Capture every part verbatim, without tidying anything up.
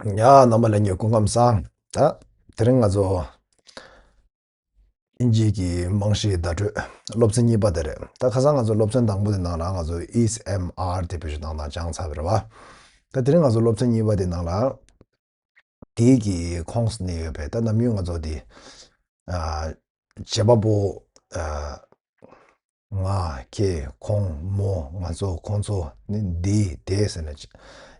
ཡ། རྣམ་པ་ལྷན་རྒྱས་སྐུ་ཁམས་བཟང་། ད་དེ་རིང་ང་ཚོ་ཨིན་ཇིའི་གི་རྨང་གཞིའི་བརྡ་སྤྲོད་སློབ་ཚན་གཉིས་པ་དེ་རེད། ད་ཁ་སང་ང་ཚོ་སློབ་ཚན་དང་པོ་དེ་ནང་ལ་ང་ཚོ་is, am, are དེ་བེད་སྤྱོད་བཏང་སྟངས་སྦྱངས་ཚར་བ་རེད་བ། ད་དེ་རིང་ང་ཚོ་སློབ་ཚན་གཉིས་པ་དེ་ནང་ལ་དེའི་གི་ཁོངས་སུ་གནས་ཡོད་པའི། ད་ནམ་རྒྱུན་ང་ཚོ་དེ་ཨ་བྱེད་པ་པོ། ཨ་ང་། ཁྱེད། ཁོང་། མོ། ང་ཚོ། ཁོང་ཚོ། ནི་འདི་དེ་ཟེར་ནས་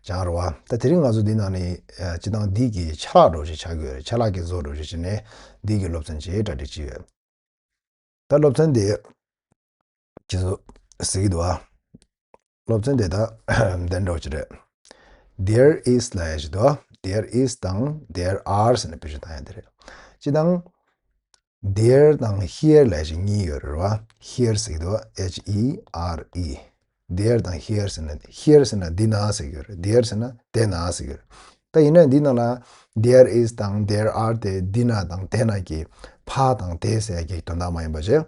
སྦྱངས་རེད་བ། ད་དེ་རིང་ང་ཚོ་འདི་ནང་ནས་ཨ་སྤྱིར་བཏང་འདི་གི་ཆ་ལག་འདྲ་བོ་ཞིག་ཆགས་ཀྱི་ཡོད་རེད། ཆ་ལག་གི་བཟོ་འདྲ་བོ་ཞིག་བྱས་ནས་འདི་གི་སློབ་ཚན་ཅིག་གྲ་སྒྲིག་བྱས་ཡོད། ད་སློབ་ཚན་འདི་ཁྱེད་ཚོ་གཟིགས་ཀྱི་འདུག་ཨ། སློབ་ཚན་འདི་ད་འདི་འདྲ་བོ་ཅིག་རེད། There is ལབ་ཡ་ཞིག་འདུག་ཨ། There is དང་there are ཟེར་ནས་བེད་སྤྱོད་བཏང་ཡ་འདི་རེད། སྤྱིར་བཏང་There དང་here ལབ་ཞིག་གཉིས་ཡོད་རེད་བ། Here ཟེར་གྱི་འདུག H E R E། There དང་here ཟེར་ན། Here ཟེར་ན་འདི་ན་ཟེར་གྱི་ཡོད་རེད། There ཟེར་ན་དེ་ན་ཟེར་གྱི་ཡོད་རེད། ད་ཡིན་ན་འདི་ནང་ལ་there is དང་there are དེ་འདི་ན་དང་དེ་ན་གི་ཕ་དང་དེ་ཟེར་གྱི་དོན་དག་མ་ཡིན་པ་བྱས།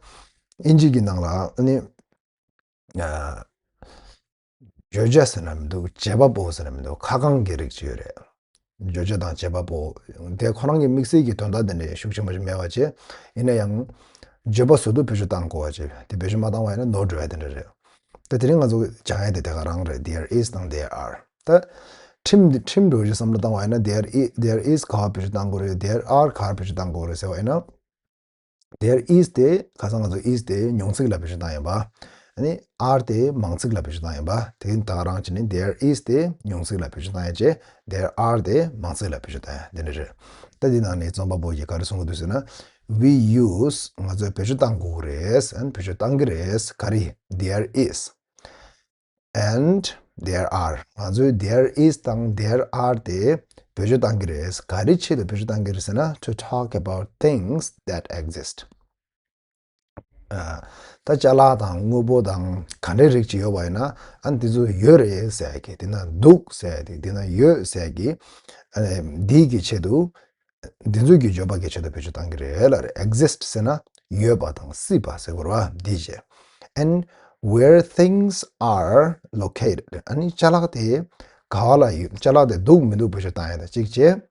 ཨིན་ཇི་གི་ནང་ལ་ཨ་ནི་ཨ། བརྗོད་བྱ་ཟེར་ན་མི་འདུག་བྱེད་པ་པོ་ཟེར་ན་མི་འདུག་ཁ་བྱང་གི་རིགས་ཅིག་ཡོད་རེད། བརྗོད་བྱ་དང་བྱེད་པ་པོ། དེ་ཁོ་རང་གི་དམིགས་བསལ་གྱི་དོན་དག་དེ་འདྲ་ཤུགས་ཆེན་པོ་ཞིག་མེད་པ་བྱས། ཡིན་ན་ཡང་བརྗོད་པ་བཟོ་དུས་བེད་སྤྱོད་བཏང་དགོས་པ་བྱས། དེ་བེད་སྤྱོད་མ་བཏང་བ་ཡིན་ན་ནོར་འགྲོ་ཡ་དེ་འདྲ་རེད། ད་དེ་རིང་ང་ཚོ་སྦྱང་ཡ་དེ་དེ་ག་རང་རེད། There is དང་there are། ད་ཁྲིམས་འདི་ཁྲིམས་འདྲ་བོ་ཞིག་བསམ་བློ་བཏང་བ་ཡིན་ན། There is, there is ག་བ་བེད་སྤྱོད་བཏང་དགོས་རེད། There are ག་བ་བེད་སྤྱོད་བཏང་དགོས་རེད་ཟེར་བ་ཡིན་ན། There is དེ་ཁ་སང་ང་ཚོ་is དེ་མྱོང་ཚིག་ལ་བེད་སྤྱོད་བཏང་ཡིན་པ། ཨ་ནི་are དེ་མང་ཚིག་ལ་བེད་སྤྱོད་བཏང་ཡིན་པ། དེ་ད་ག་རང་བྱས་ནས་there is དེ་མྱོང་ཚིག་ལ་བེད་སྤྱོད་བཏང་ཡ་བྱས། There are དེ་མང་ཚིག་ལ་བེད་སྤྱོད་བཏང་ཡ་དེ་འདྲ་རེད། ད་འདི་ནང་ནས་རྩོམ་པ་པོ་ཡིས་ག་རེ་གསུང་གི་འདུག་ཟེར་ན། We use ང་ཚོས་བེད་སྤྱོད་བཏང་དགོས་ཀྱི་རེད། ཨ་ནི་བེད་སྤྱོད་བཏང་གི་རེད། ག་རེ། There is and there are། ང་ཚོས་there is དང་there are དེ་བེད་སྤྱོད་བཏང་གི་རེད། ག་རེ་ཆེད་དུ་བེད་སྤྱོད་བཏང་གི་རེད་ཟེར་ན། To talk about things that exist། ཨ། ད་ཅ་ལག་དང་དངོས་པོ་དང་ག་འདྲའི་རིགས་ཅིག་ཡོད་པ་ཡིན་ན། ཨ་ནི་དེ་ཚོ་ཡོད་རེད་ཟེར་གི། དེ་ན་འདུག་ཟེར་གི། དེ་ན་ཡོད་ཟེར་གི། ཨ་ནི་འདི་གི་ཆེད་དུ། འདི་ཚོ་གི་བརྗོད་པ་གི་ཆེད་དུ་བེད་སྤྱོད་བཏང་གི་རེད་ལབ་རེད། Exist ཟེར་ན་ཡོད་པ་དང་སྲིད་པ་ཟེར་དགོས་རེད་བ། འདི་བྱས། And where things are located། ཨ་ནི་ཅ་ལག་དེ་ག་བ་ལ་ཡོད། ཅ་ལག་དེ་འདུག་མི་འདུག་བེད་སྤྱོད་བཏང་ཡ་དང་གཅིག་བྱས།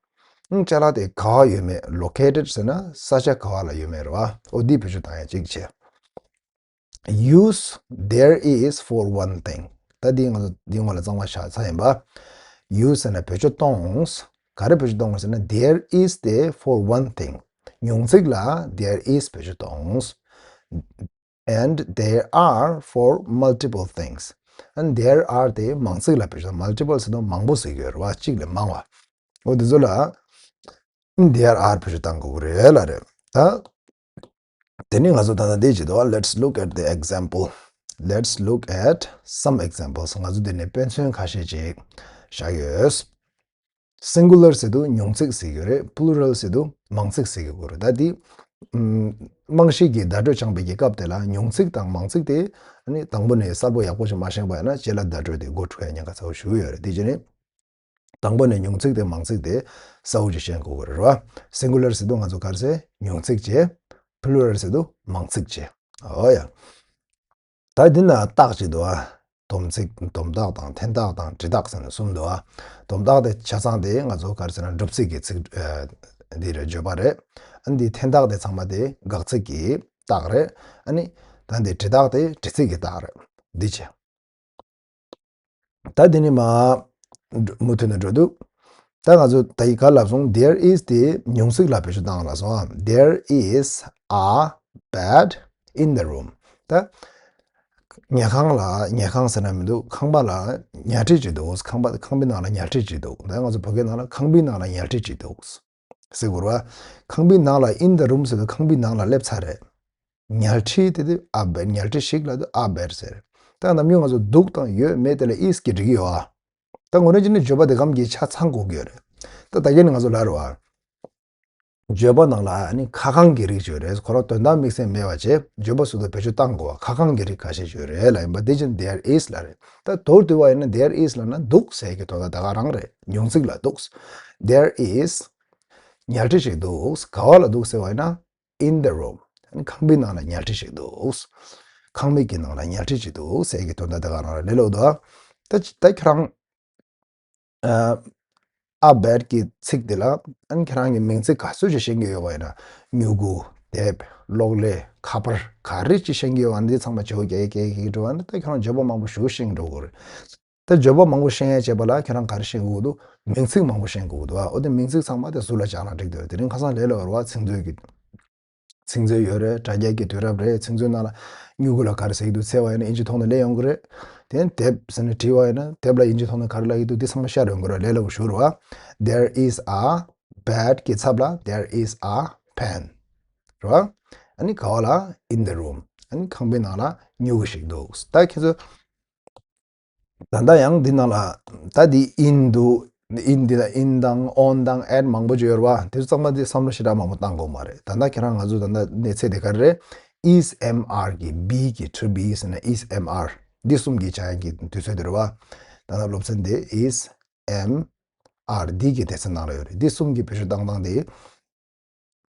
ཨང་། ཅ་ལག་དེ་ག་བ་ཡོད་མེད། Located ཟེར་ན་ས་ཆ་ག་བ་ལ་ཡོད་མེད་རེད་བ། འོ་འདི་བེད་སྤྱོད་བཏང་ཡ་གཅིག་བྱས། Use there is for one thing། ད་འདི་ང་ཚོ་འདི་སྔོན་ལ་གཙང་མ་བཞག་ཚར་ཡིན་པ། Use ཟེར་ན་བེད་སྤྱོད་གཏོང་། ག་རེ་བེད་སྤྱོད་གཏོང་ཟེར་ན། There is དེ་for one thing། མྱོང་ཚིག་ལ་there is བེད་སྤྱོད་གཏོང་། And there are for multiple things། And there are དེ་མང་ཚིག་ལ་བེད་སྤྱོད། Multiple ཟེར་དུས་མང་པོ་ཟེར་གྱི་ཡོད་རེད་བ། གཅིག་ལས་མང་བ། འོ་འདི་ཚོ་ལ་there are བེད་སྤྱོད་བཏང་དགོས་ཀྱི་རེད་ལབ་རེད། ད་དེ་ནི་ང་ཚོ་ད་ལྟ་འདི་བྱེད་དོ། Let's look at the example. Let's look at some examples. ང་ཚོ་འདི་ནས་དཔེ་མཚོན་ཁ་ཤས་ཅིག་བཞག་ཡོད། Singular ཟེར་དུས་མྱོང་ཚིག་ཟེར་གྱི་རེད། Plural ཟེར་དུས་མང་ཚིག་ཟེར་གྱི་རེད། ད་འདི་ཨམ་རྨང་གཞི་གི་བརྡ་སྤྲོད་སྦྱང་བའི་གི་སྐབས་དེ་ལ་མྱོང་ཚིག་དང་མང་ཚིག་དེ་ཨ་ནི་དང་པོ་ནས་གསལ་པོ་ཡག་པོ་ཞིག་མ་ཤེས་པ་ཡིན་ན། རྗེས་ལ་བརྡ་སྤྲོད་དེ་མགོ་འཁྲུག་ཡ་ཉེན་ཁ་ཚ་པོ་ཞིག་ཡོད་རེད། དེ་བྱས་ནས། དང་པོ་ནས་མྱོང་ཚིག་དེ་མང་ཚིག་དེ་གསལ་བོ་ཅིག་ཤེས་དགོས་ཀྱི་རེད་བ། Singular ཟེར་དུས་ང་ཚོ་ག་རེ་ཟེར། མྱོང་ཚིག་བྱས། Plural ཟེར་དུས་མང་ཚིག་བྱས། འོ་ཡ། ད་འདི་ན་རྟགས་ཅིག་འདུག་ཨ། སྡོམ་ཚིག་སྡོམ་རྟགས་དང་། འཐེན་རྟགས་དང་། འབྲི་རྟགས་ཟེར་ནས་གསུམ་འདུག་ཨ། སྡོམ་རྟགས་དེ་ཆ་ཚང་དེ་ང་ཚོ་ག་རེ་ཟེར་ན། སྒྲུབ་ཚིག་གི་ཚིག་ཨ་འདི་རེད། བརྗོད་པ་རེད། ཨ་འདི་འཐེན་རྟགས་དེ་ཚང་མ་དེ་དགག་ཚིག་གི་རྟགས་རེད། ཨ་ནི་ད་འདི་འབྲི་རྟགས་དེ་འབྲི་ཚིག་གི་རྟགས་རེད། འདི་བྱས། ད་འདི་ནི་མ་མུ་མཐུད་ནས་འགྲོ་འདུག་ད་ང་ཚོ་ད་ཡི་ག་ལབ་སོང་། There is དེ་མྱོང་ཚིག་ལ་བེད་སྤྱོད་བཏང་ལབ་སོང་། There is a bed in the room། ད་ཉལ་ཁང་ལ། ཉལ་ཁང་ཟེར་ན་མི་འདུག་ཁང་པ་ལ་ཉལ་ཁྲི་ཅིག་འདུག་ཁང་པ། ཁང་པའི་ནང་ལ་ཉལ་ཁྲི་ཅིག་འདུག་ད་ང་ཚོ་བོད་སྐད་ནང་ལ་ཁང་པའི་ནང་ལ་ཉལ་ཁྲི་ཅིག་འདུག་ཟེར་དགོས་རེད་བ། ཁང་པའི་ནང་ལ། in the room ཟེར་དུས་ཁང་པའི་ནང་ལ་སླེབས་ཚར་རེད། ཉལ་ཁྲི་དེ་དུས་a bed། ཉལ་ཁྲི་ཞིག་ལབ་དུས་a bed ཟེར། ད་ནམ་རྒྱུན་ང་ཚོ་འདུག་དང་ཡོད་མེད་དེ་ལ་is གིས་འགྲིག་གི་ཡོད་ཨ། ད་ངོ་ནས་བྱས་ན་བརྗོད་པ་དེ་གམ་གྱི་ཆ་ཚང་དགོས་ཀྱི་ཡོད་རེད། ད་ད་གིན་ནས་ང་ཚོ་ལབ་རེད་བ། བརྗོད་པ་ནང་ལ་ཨ་ནི་ཁ་བྱང་གི་རིགས་ཡོད་རེད། ཁོ་རང་དོན་དག་དམིགས་བསལ་མེད་པ་བྱས། བརྗོད་པ་སུ་དང་བེད་སྤྱོད་བཏང་དགོས་པ་ཁ་བྱང་གི་རིགས་ཁ་ཤས་ཡོད་རེད་ལབ་ཡིན་པ། དེ་བཞིན་there is ལབ་རེད། ད་མདོར་བསྡུས་པ་ཡིན་ན་there is ལབ་ན་འདུག་ཟེར་གྱི་དོན་དག་ད་ག་རང་རེད། མྱོང་ཚིག་ལ་འདུག There is ཉལ་ཁྲི་ཞིག་འདུག་ག་བ་ལ་འདུག་ཟེར་བ་ཡིན་ན། In the room། ཁང་པའི་ནང་ལ་ཉལ་ཁྲི་ཞིག་འདུག་ཁང་མིག་གི་ནང་ལ་ཉལ་ཁྲི་ཞིག་འདུག་ཟེར་གྱི་དོན་དག་དེ་ག་རང་རེད། ལབ་འདུག་ད་ད་ཁྱོད་རང་ཨ་ a bed གི་ཚིག་དེ་ལ་ཨ་ནི་ཁྱེད་རང་གི་མིང་ཚིག་ག་ཚོད་ཅིག་ཤེས་ཀྱི་ཡོད་པ་ཡིན་ན། སྨྱུ་གུ། དེབ། གློག་ཀླད། ཁ་པར། ག་རེ་ཅིག་ཤེས་ཀྱི་ཡོད་པ་འདི་ཚང་མ་བརྗེ་པོ་རྒྱག་གི་རྒྱག་གི་འགྲོ་བ་ན། ད་ཁྱེད་རང་བརྗེ་པོ་མང་པོ་ཞེ་པོ་ཤེས་ཀྱི་འགྲོ་གི་རེད། ད་བརྗེ་པོ་མང་པོ་ཤེས་ཡ་བྱེད་པ་ལ་ཁྱེད་རང་ག་རེ་ཤེས་དགོས་འདུག་མིང་ཚིག་མང་པོ་ཤེས་དགོས་འདུག་ཨ། འོ་དེ་མིང་ཚིག་ཚང་མ་དེ་ཟུར་ལ་སྦྱངས་ན་འགྲིག་འདུག་དེ་རིང་ཁ་སང་ལས་སླ་བོ་རེད་པ། ཚིག་མཛོད་ཀྱི། ཚིག་མཛོད་ཡོད་རེད། དྲ་རྒྱའི་དུས་རབས་རེད། ཚིག་མཛོད་ནང་ལ་སྨྱུ་གུ་ལ་ག་རེ་ཟེར་གྱི་འདུག་འཚོལ་བ་ཡིན་ན་དབྱིན་ཇི་ཐོག་ནས་སླེབས་ཡོང་གི་རེད། དེ་ནས་དེབ་ཟེར་ནས་བྲིས་པ་ཡིན་ན་དེབ་ལ་དབྱིན་ཇི་ཐོག་ནས་ག་རེ་ལབ་ཀྱི་འདུག་འདི་ཚང་མ་ཤར་ཡོང་གི་རེད། ལས་སླ་པོ་ཞེ་པོ་རེད་པ། There is a bed གི་ཚབ་ལ there is a pen རེད་པ། ཨ་ནི་ག་པ་ལ། in the room ཨ་ནི་ཁང་པའི་ནང་ལ་སྨྱུ་གུ་ཞིག་འདུག་ད་ཁྱེད་ཚོ། ད་ལྟ་ཡང་འདི་ནང་ལ་ད་འདི་in འདུག in འདི་ལ་in དང་on དང་at མང་པོ་ཅིག་ཡོད་རེད་པ། དེ་ཚོ་ཚང་མ་འདི་བསམ་བློ་ཞེ་དྲག་མང་པོ་བཏང་དགོས་མ་རེད། ད་ལྟ་ཁྱེད་རང་ང་ཚོ་ད་ལྟ་གནས་ཚད་དེ་ག་རེ་རེད། is am are གི་be གི་to be ཟེར་ན་is am are འདི་གསུམ་གྱི་སྦྱང་ཡག་གི་དུས་ཚོད་དེ་རེད་པ། ད་ལྟ་སློབ་ཚན་འདི་is am are འདི་གི་སྡེ་ཚན་ནང་ལ་ཡོད་རེད། འདི་གསུམ་གྱི་བེད་སྤྱོད་བཏང་སྟངས་དེ།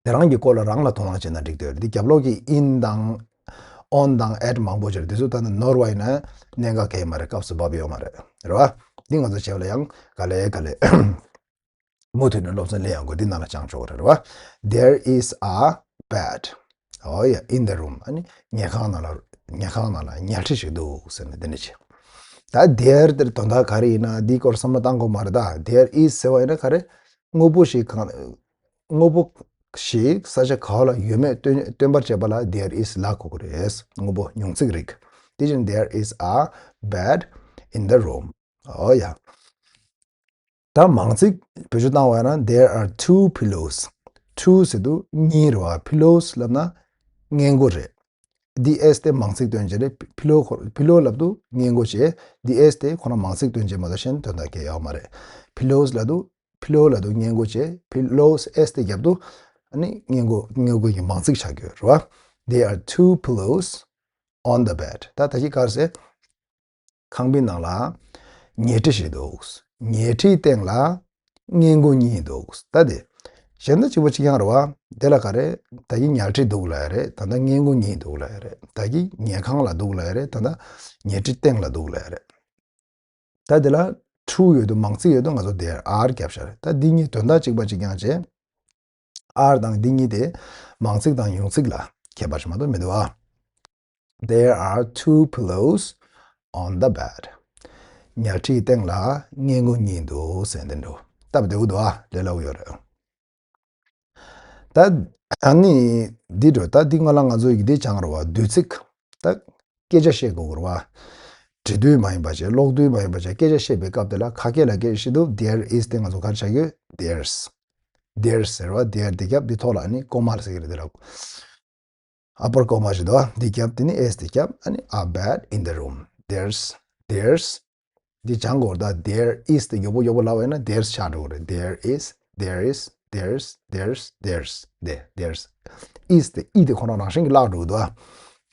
དེ་རང་གི་སྐོར་ལ་རང་ལ་དོ་སྣང་བྱས་ན་འགྲིག་འདུག་འདི་རྒྱབ་ལོགས་ཀྱི་in དང་on དང་at མང་པོ་ཅིག་རེད། དེ་ཚོ་ད་ནི་ནོར་བ་ཡིན་ན་གནད་འགག་གང་ཡང་མ་རེད། སྐབས་སུ་བབས་ཡོད་མ་རེད། རེད་པ། འདི་ང་ཚོ་བྱས་པ་ལ་ཡང་ག་ལེ་ག་ལེ་མུ་མཐུད་ནས་སློབ་ཚན་ལེན་ཡག་གི་འདི་ནང་ལ་སྦྱང་ཆོག་གི་རེད། རེད་པ། There is a bed. Oh yeah, in the room. ཨ་ནི་ཉལ་ཁང་ནང་ལ་ཉལ་ཁང་ནང་ལ་ཉལ་ཁྲི་ཞིག་འདུག་ཟེར་ནས་འདི་འདྲ་བྱས། ད་there དེར་དོན་དག་ག་རེ་ཡིན་ན་འདིའི་སྐོར་བསམ་བློ་བཏང་དགོས་མ་རེད། ད་there is ཟེར་བ་ཡིན་ན་ག་རེ། དངོས་པོ་ཞིག་གང་། དངོས་པོ་ཞིག་ས་ཆ་ག་པ་ལ་ཡོད་མེད་སྟོན་སྟོན་པར་བྱེད་པ་ལ་there is ལབ་དགོས་ཀྱི་རེད། དངོས་པོ་མྱོང་ཚིག་རིགས། དེ་བཞིན་there is a bed in the room. Oh yeah. ད་མང་ཚིག་བེད་སྤྱོད་བཏང་བ་ཡིན་ན་there are two pillows. Two ཟེར་དུས་གཉིས་རེད་པ། pillows ལབ་ན་སྔས་མགོ་རེད། འདི་s དེ་མང་ཚིག་སྟོན་བྱེད་རེད། pillow ཁོ་pillow ལབ་དུས་སྔས་མགོ་བྱས། འདི་s དེ་ཁོ་རང་མང་ཚིག་སྟོན་བྱེད་མ་གཏོགས་གཞན་དོན་དག་གང་ཡང་ཡོད་མ་རེད། pillows ལབ་དུས་pillow ལབ་དུས་སྔས་མགོ་བྱས། pillows s དེ་བརྒྱབ་དུས་ཨ་ནི་སྔས་མགོ་སྔས་མགོ་གི་མང་ཚིག་ཆགས་ཀྱི་ཡོད་རེད་པ། There are two pillows on the bed. ད་ད་གིན་ག་རེ་ཟེར། ཁང་པའི་ནང་ལ་ཉལ་ཁྲི་ཞིག་འདུག་ཉལ་ཁྲིའི་སྟེང་ལ་སྔས་མགོ་གཉིས་འདུག་ད་དེ་གཞན་དག་གཅིག་པ་གཅིག་རྐྱང་རེད་པ། དེ་ལ་ག་རེ། ད་གིན་ཉལ་ཁྲི་འདུག་ལབ་ཡ་རེད། ད་ལྟ་སྔས་མགོ་གཉིས་འདུག་ལབ་ཡ་རེད། ད་གིན་ཉལ་ཁང་ལ་འདུག་ལབ་ཡ་རེད། ད་ལྟ་ཉལ་ཁྲིའི་སྟེང་ལ་འདུག་ལབ་ཡ་རེད། ད་དེ་ལ་two ཡོད་དུས་མང་ཚིག་ཡོད་དུས་ང་ཚོ་there are བརྒྱབ་བཞག་རེད། ད་འདི་གཉིས་དོན་དག་གཅིག་པ་གཅིག་རྐྱང་བྱས། are དང་འདི་གཉིས་དེ་མང་ཚིག་དང་མྱོང་ཚིག་ལ་ཁྱད་པར་ཞིག་མ་གཏོགས་མི་འདུག་ཨ། There are two pillows on the bed. ཉལ་ཁྲིའི་སྟེང་ལ་སྔས་མགོ་གཉིས་འདུག་ཟེར་འདི་འདྲ་སྟབས་བདེ་པོ་འདུག་ཨ། ལས་སླ་པོ་ཡོད་རེད། ད་ཨ་ནི་འདི་འདྲ་ད་འདི་སྔོན་ལ་ང་ཚོ་ཡི་གེ་འདི་སྦྱངས་རེད་པ། བསྡུས་ཚིག་ད་སྐད་ཆ་བཤད་དགོས་རེད་པ། འབྲི་དུས་མ་ཡིན་པ་བྱས། ཀློག་དུས་མ་ཡིན་པ་བྱས། སྐད་ཆ་བཤད་པའི་སྐབས་དེ་ལ་ཁ་སྐད་ལ་སྐད་ཆ་བཤད་དུས་there is དེ་ང་ཚོ་ག་རེ་བྱ་གི་ཡོད། There's། There's ཟེར་བ། there དེ་རྒྱབ་འདི་ཐོག་ལ་ཨ་ནི་ཀོ་མ་ལ་ཟེར་གི་རེད། དེ་ལ་upper comma ཞིག་འདུག་འདི་རྒྱབ། དེ་ནི་s དེ་རྒྱབ། ཨ་ནི་a bed in the room. There's, there's འདི་སྦྱང་དགོས་རེད། ད་there is དེ་མགྱོགས་པོ་མགྱོགས་པོ་ལབ་པ་ཡིན་ན་there's ཆགས་འགྲོ་གི་རེད། There is, there is, there's, there's, there's དེ་there's is དེ་e དེ་ཁོ་རང་རང་བཞིན་གྱིས་བརླག་འགྲོ་གི་འདུག་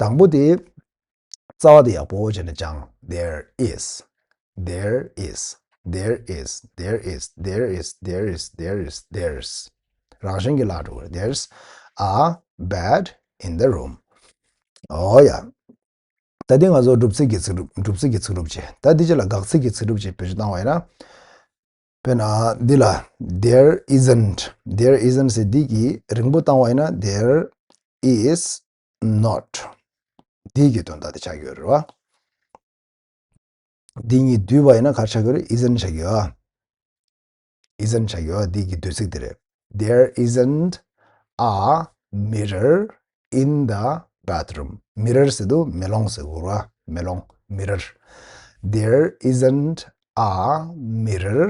དང་པོ་དེ་རྩ་བ་དེ་ཡག་པོ་བྱས་ནས་སྦྱང་། There is, there is, there is, there is, there is, there is, there is, there's རང་བཞིན་གྱིས་བརླག་འགྲོ་གི་རེད། There's a bed in the room. Oh yeah. ད་འདི་ང་ཚོ་སྒྲུབ་ཚིག་གི་ཚིག་གྲུབ། སྒྲུབ་ཚིག་གི་ཚིག་གྲུབ་བྱས། ད་འདི་རྗེས་ལ་དགག་ཚིག་གི་ཚིག་གྲུབ་བྱས་བེད་སྤྱོད་བཏང་བ་ཡིན་ན། དཔེར་ན་འདི་ལ་there isn't, there isn't ཟེར་འདི་གི་རིང་པོ་བཏང་བ་ཡིན་ན་there is not འདི་གི་དོན་དག་དེ་ཆགས་ཡོད་རེད་པ། འདི་གཉིས་བསྡུས་པ་ཡིན་ན་ག་རེ་ཆགས་ཀྱི་རེད། isn't ཆགས་ཀྱི་ཡོད། isn't ཆགས་ཀྱི་ཡོད། འདི་གི་བསྡུས་ཚིག་དེ་རེད། There isn't a mirror in the bathroom. mirror ཟེར་དུས་མེ་ལོང་ཟེར་དགོས་རེད་པ། མེ་ལོང་། mirror. There isn't a mirror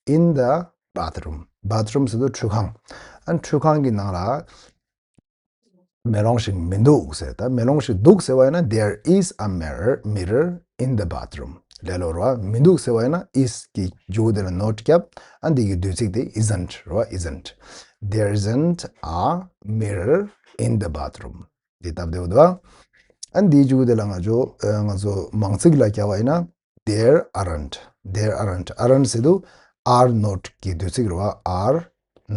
in the bathroom. bathroom ཟེར་དུས་ཁྲུས་ཁང་། ཨ་ནི་ཁྲུས་ཁང་གི་ནང་ལ་མེ་ལོང་ཞིག་མི་འདུག་ཟེར། ད་མེ་ལོང་ཞིག་འདུག་ཟེར་བ་ཡིན་ན་there is a mirror, mirror in the bathroom. ལས་སླ་པོ་རེད་པ། མི་འདུག་ཟེར་བ་ཡིན་ན་is གི་མཇུག་དེ་ལ་not བརྒྱབ། ཨ་འདི་གི་བསྡུས་ཚིག་དེ་isn't རེད་པ། isn't. There isn't a mirror in the bathroom. འདི་སྟབས་བདེ་པོ་འདུག་པ། ཨ་འདིའི་མཇུག་དེ་ལ་ང་ཚོ་ཨ་ང་ཚོ་མང་ཚིག་ལ་བརྒྱབ་པ་ཡིན་ན། There aren't. There aren't. aren't ཟེར་དུས་are not གི་བསྡུས་ཚིག་རེད་པ། are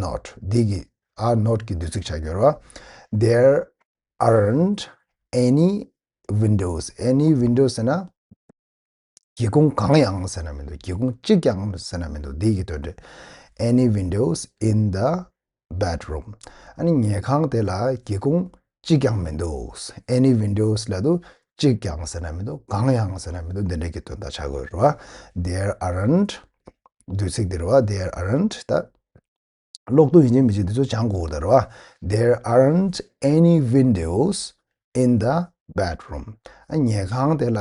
not. འདི་གི་are not གི་བསྡུས་ཚིག་ཆགས་ཀྱི་ཡོད་རེད་པ། There aren't any windows. any windows ཟེར་ན་སྒེའུ་ཁུང་གང་ཡང་ཟེར་ན་མི་འདུག་སྒེའུ་ཁུང་གཅིག་ཀྱང་ཟེར་ན་མི་འདུག་འདི་གི་དོན་རེད། any windows in the bedroom. ཨ་ནི་ཉལ་ཁང་དེ་ལ་སྒེའུ་ཁུང་གཅིག་ཀྱང་མི་འདུག any windows ལབ་དུས་གཅིག་ཀྱང་ཟེར་ན་མི་འདུག་གང་ཡང་ཟེར་ན་མི་འདུག་འདི་འདྲ་གི་དོན་དག་ཆགས་དགོས་རེད་བ། There aren't བསྡུས་ཚིག་འདི་རེད་བ། There aren't ད་ཀློག་དུས་ཡིན་གཅིག་མིན་གཅིག་འདི་ཚོ་སྦྱང་དགོས་ཀྱི་རེད་བ། There aren't any windows in the bedroom. ཨ་ཉལ་ཁང་དེ་ལ་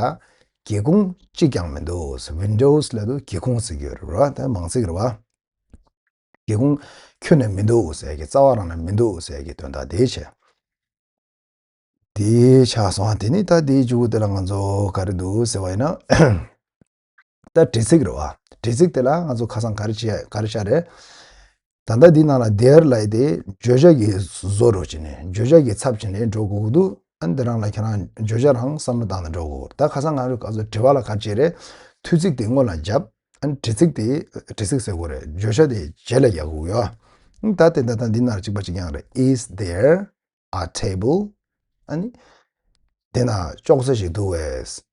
སྒེའུ་ཁུང་གཅིག་ཀྱང་མི་འདུག windows ལབ་དུས་སྒེའུ་ཁུང་ཟེར་གྱི་ཡོད་རེད་བ། ད་མང་ཚིག་རེད་བ། སྒེའུ་ཁུང་ཁྱོན་ནས་མི་འདུག་ཟེར་གྱི་རྩ་བ་རང་ནས་མི་འདུག་ཟེར་གྱི་དོན་དག་དེ་བྱས། དེ་ཆགས་སོང་། དེ་ནི་ད་དེའི་མཇུག་དེ་ལ་ང་ཚོ་ག་རེ་འདུག་ཟེར་བ་ཡིན་ན། ད་འདྲི་ཚིག་རེད་བ། འདྲི་ཚིག་དེ་ལ་ང་ཚོ་ཁ་སང་ག་རེ་བྱས་ག་རེ་བྱས་རེད། ད་ལྟ་འདི་ནང་ལ་there ལབ་ཡས་དེ་བརྗོད་བྱ་གི་བཟོ་འདྲ་བྱས་ནས་བརྗོད་བྱ་གི་ཚབ་བྱས་ནས་འགྲོ་དགོས་ཀྱི་འདུག་ཨ་ནི་དེ་རང་ལ་ཁྱེད་རང་བརྗོད་བྱ་རང་བསམ་བློ་བཏང་ནས་འགྲོ་དགོས་ཀྱི་འདུག་ད་ཁ་སང་ང་ཚོ་ག་ཚོད་དྲི་བ་ལ་ག་རེ་བྱས་རེད། མཐུད་ཚིག་དེ་སྔོན་ལ་བརྒྱབ། ཨ་ནི་འདྲི་ཚིག་དེ་འདྲི་ཚིག་ཟེར་དགོས་རེད། བརྗོད་བྱ་དེ་རྗེས་ལ་རྒྱག་དགོས་ཀྱི་ཡོད། ཨ་ནི་ད་དེ་ད་ལྟ་འདི་ནང་ལ་གཅིག་པ་གཅིག་རྐྱང་རེད། Is there a table? ཨ་ནི། དེ་ན་ཅོག་ཙེ་ཞིག་འདུག་གས།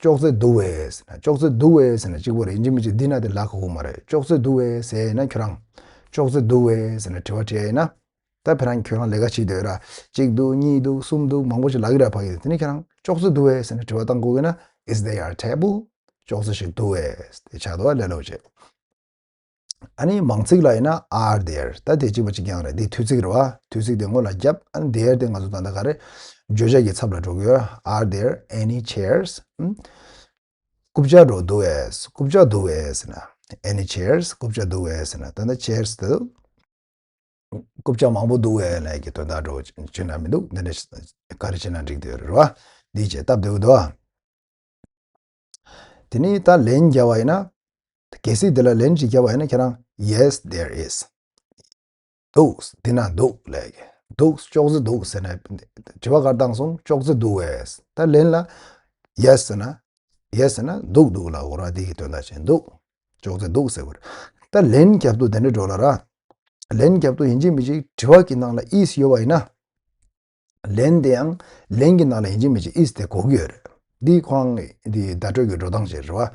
ཅོག་ཙེ་འདུག་གས་ཟེར་ན་ཅོག་ཙེ་འདུག་གས་ཟེར་ན་གཅིག་པོ་རེད། ཡིན་གཅིག་མིན་གཅིག་འདི་ན་དེ་ལབ་དགོས་མ་རེད། ཅོག་ཙེ་འདུག་གས་ཟེར་ན་ཁྱོད་རང་། ཅོག་ཙེ་འདུག་གས་ཟེར་ན་དྲི་བ་དྲིས་ཡ་ཡིན་ན། ད་ཕ་རང་ཁྱོད་རང་ལས་ཀ་བྱེད་འདོད་ར། གཅིག་འདུག་གཉིས་འདུག་གསུམ་འདུག་མང་པོ་ཞིག་ལབ་ཀྱི་ར་ཕ་གི་དེ་ནི་ཁྱོད་རང་ཅོག་ཙེ་འདུག་གས་ཟེར་ན་དྲི་བ་བཏང་དགོས་ཀྱི་ན། Is there a table? ཅོག་ཙེ་ཞིག་འདུག་གས་དེ་ཆགས་འདུག་ལས་སླ་པོ་བྱས། ཨ་ནི་མང་ཚིག་ལ་ཡིན་ན་are there ད་དེ་གཅིག་པ་གཅིག་རྐྱང་རེད། འདི་མཐུད་ཚིག་རེད་བ། མཐུད་ཚིག་དེ་སྔོན་ལ་བརྒྱབ། ཨ་ནི་there དེ་ང་ཚོ་ད་ལྟ་ག་རེ་བརྗོད་བྱ་གི་ཚབ་ལ་འགྲོ་གི་ཡོད། Are there any chairs? ཨུམ། རྐུབ་བཀྱག་འདྲ་པོ་འདུག་གས། རྐུབ་བཀྱག་འདུག་གས་ཟེར་ན། Any chairs? རྐུབ་བཀྱག་འདུག་གས་ཟེར་ན། ད་ལྟ་chairs དེ་རྐུབ་བཀྱག་མང་པོ་འདུག་གས་ལབ་ཀྱི་དོན་དག་འདྲ་པོ་བྱུང་ན་མི་འདུག་འདི་འདྲ་ག་རེ་བྱས་ན་འགྲིག་གི་ཡོད་རེད་བ། འདི་བྱས་སྟབས་བདེ་པོ་འདུག་ཨ། དེ་ནས་ད་ལན་རྒྱབ་པ་ཡིན་ན། གལ་སྲིད་དེ་ལ་ལན་ཅིག་རྒྱབ་པ་ཡིན་ན་ཁྱེད་རང་Yes, there is. འདུག་འདི་ན་འདུག་ལབ་ཀྱི། འདུག་ཅོག་ཙེ་འདུག་ཟེར་ན། དྲི་བ་ག་རེ་བཏང་སོང་། ཅོག་ཙེ་འདུག་གས། ད་ལན་ལ་Yes ཟེར་ན། Yes ཟེར་ན་འདུག་འདུག་ལབ་དགོས་ར། དེ་གི་དོན་དག་བྱས་འདུག་ཅོག་ཙེ་འདུག་ཟེར་དགོས་རེད། ད་ལན་རྒྱབ་དུས་དེ་འདྲ་འགྲོ་ལ་ར། ལན་རྒྱབ་དུས་ཡིན་གཅིག་མིན་གཅིག་དྲི་བ་གི་ནང་ལ་is ཡོད་པ་ཡིན་ན། ལན་དེ་ཡང་ལན་གྱི་ནང་ལ་ཡིན་གཅིག་མིན་གཅིག་is དེ་དགོས་ཀྱི་ཡོད་རེད། འདི་ཁོ་རང་གི་འདི་བརྡ་སྤྲོད་ཀྱི་འགྲོ་སྟངས་ཤིག་རེད་བ།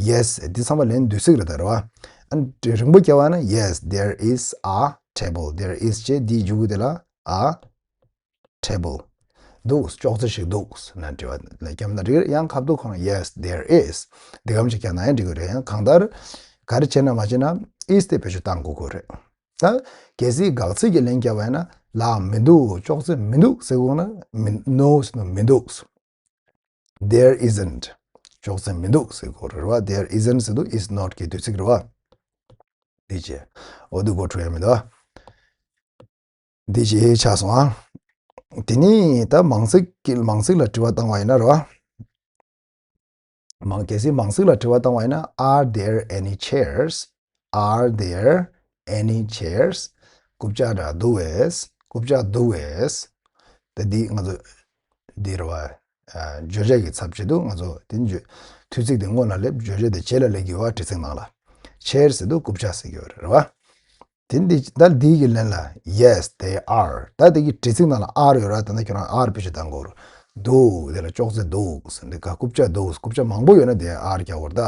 Yes འདི་ཚང་མ་ལན་བསྡུས་ཚིག་རེད་ད་རེད་བ། ཨ་ནི་རིང་པོ་རྒྱབ་པ་ན། Yes, there is a table. There is ཅེས་འདིའི་མཇུག་གུ་དེ་ལ་a table འདུག་ཅོག་ཙེ་ཞིག་འདུག་ཟེར་ན་དྲི་བ་ལ་རྒྱབ་ན་འགྲིག་རེད། ཡང་ཁ་ཐུག་ཁོ་རང་Yes, there is འདི་གམ་ཞིག་རྒྱག་ན་ཡང་འགྲིག་གི་རེད། ཡང་གང་ལྟར་ག་རེ་བྱས་ན་མ་བྱས་ན་is དེ་བེད་སྤྱོད་བཏང་དགོས་ཀྱི་རེད། ད་གལ་སྲིད་དགག་ཚིག་གི་ལན་བརྒྱབ་པ་ཡིན་ན། ལགས་མི་འདུག་ཅོག་ཙེ་མི་འདུག་ཟེར་དགོས་ན་མི། No ཟེར་ན་མི་འདུག There isn't ཅོག་ཙེ་མི་འདུག་ཟེར་དགོས་རེད་བ། There isn't ཟེར་དུས་is not གི་བསྡུས་ཚིག་རེད་བ། འདི་བྱས། འོ་འདི་གོ་འཕྲོད་ཡ་མི་འདུག་ཨ། འདི་བྱས་ཆགས་སོང་ཨ། དེ་ནས་ད་མང་ཚིག་གི་མང་ཚིག་ལ་དྲི་བ་བཏང་བ་ཡིན་ན་རེད་བ། མང་། གལ་སྲིད་མང་ཚིག་ལ་དྲི་བ་བཏང་བ་ཡིན་ན། Are there any chairs? Are there any chairs? རྐུབ་བཀྱག་འདྲ་པོ་འདུག་གས། རྐུབ་བཀྱག་འདུག་གས། ད་འདི་ང་ཚོ་འདི་རེད་བ། ཨ། བརྗོད་བྱ་གི་ཚབ་བྱེད་དུས་ང་ཚོ་དེ་བརྗོད། མཐུད་ཚིག་དེ་སྔོན་ལ་སླེབས། བརྗོད་བྱ་དེ་རྗེས་ལ་སླེབས་ཀྱི་ཡོད་བ། འདྲི་ཚིག་ནང་ལ། Chair ཟེར་དུས་རྐུབ་བཀྱག་ཟེར་གྱི་ཡོད་རེད་བ། དེ་འདི་ད་འདི་གི་ལན་ལ་Yes, they are. ད་དེ་གི་འདྲི་ཚིག་ནང་ལ་are ཡོད་ར། ད་ནི་ཁྱོད་རང་are བེད་སྤྱོད་བཏང་དགོས་རེད། འདུག་དེ་ལ་ཅོག་ཙེ་འདུག་ཟེར། འདི་ག་རྐུབ་བཀྱག་འདུག་རྐུབ་བཀྱག་མང་པོ་ཡོད་ན་དེ་are རྒྱག་དགོས་རེད་ད།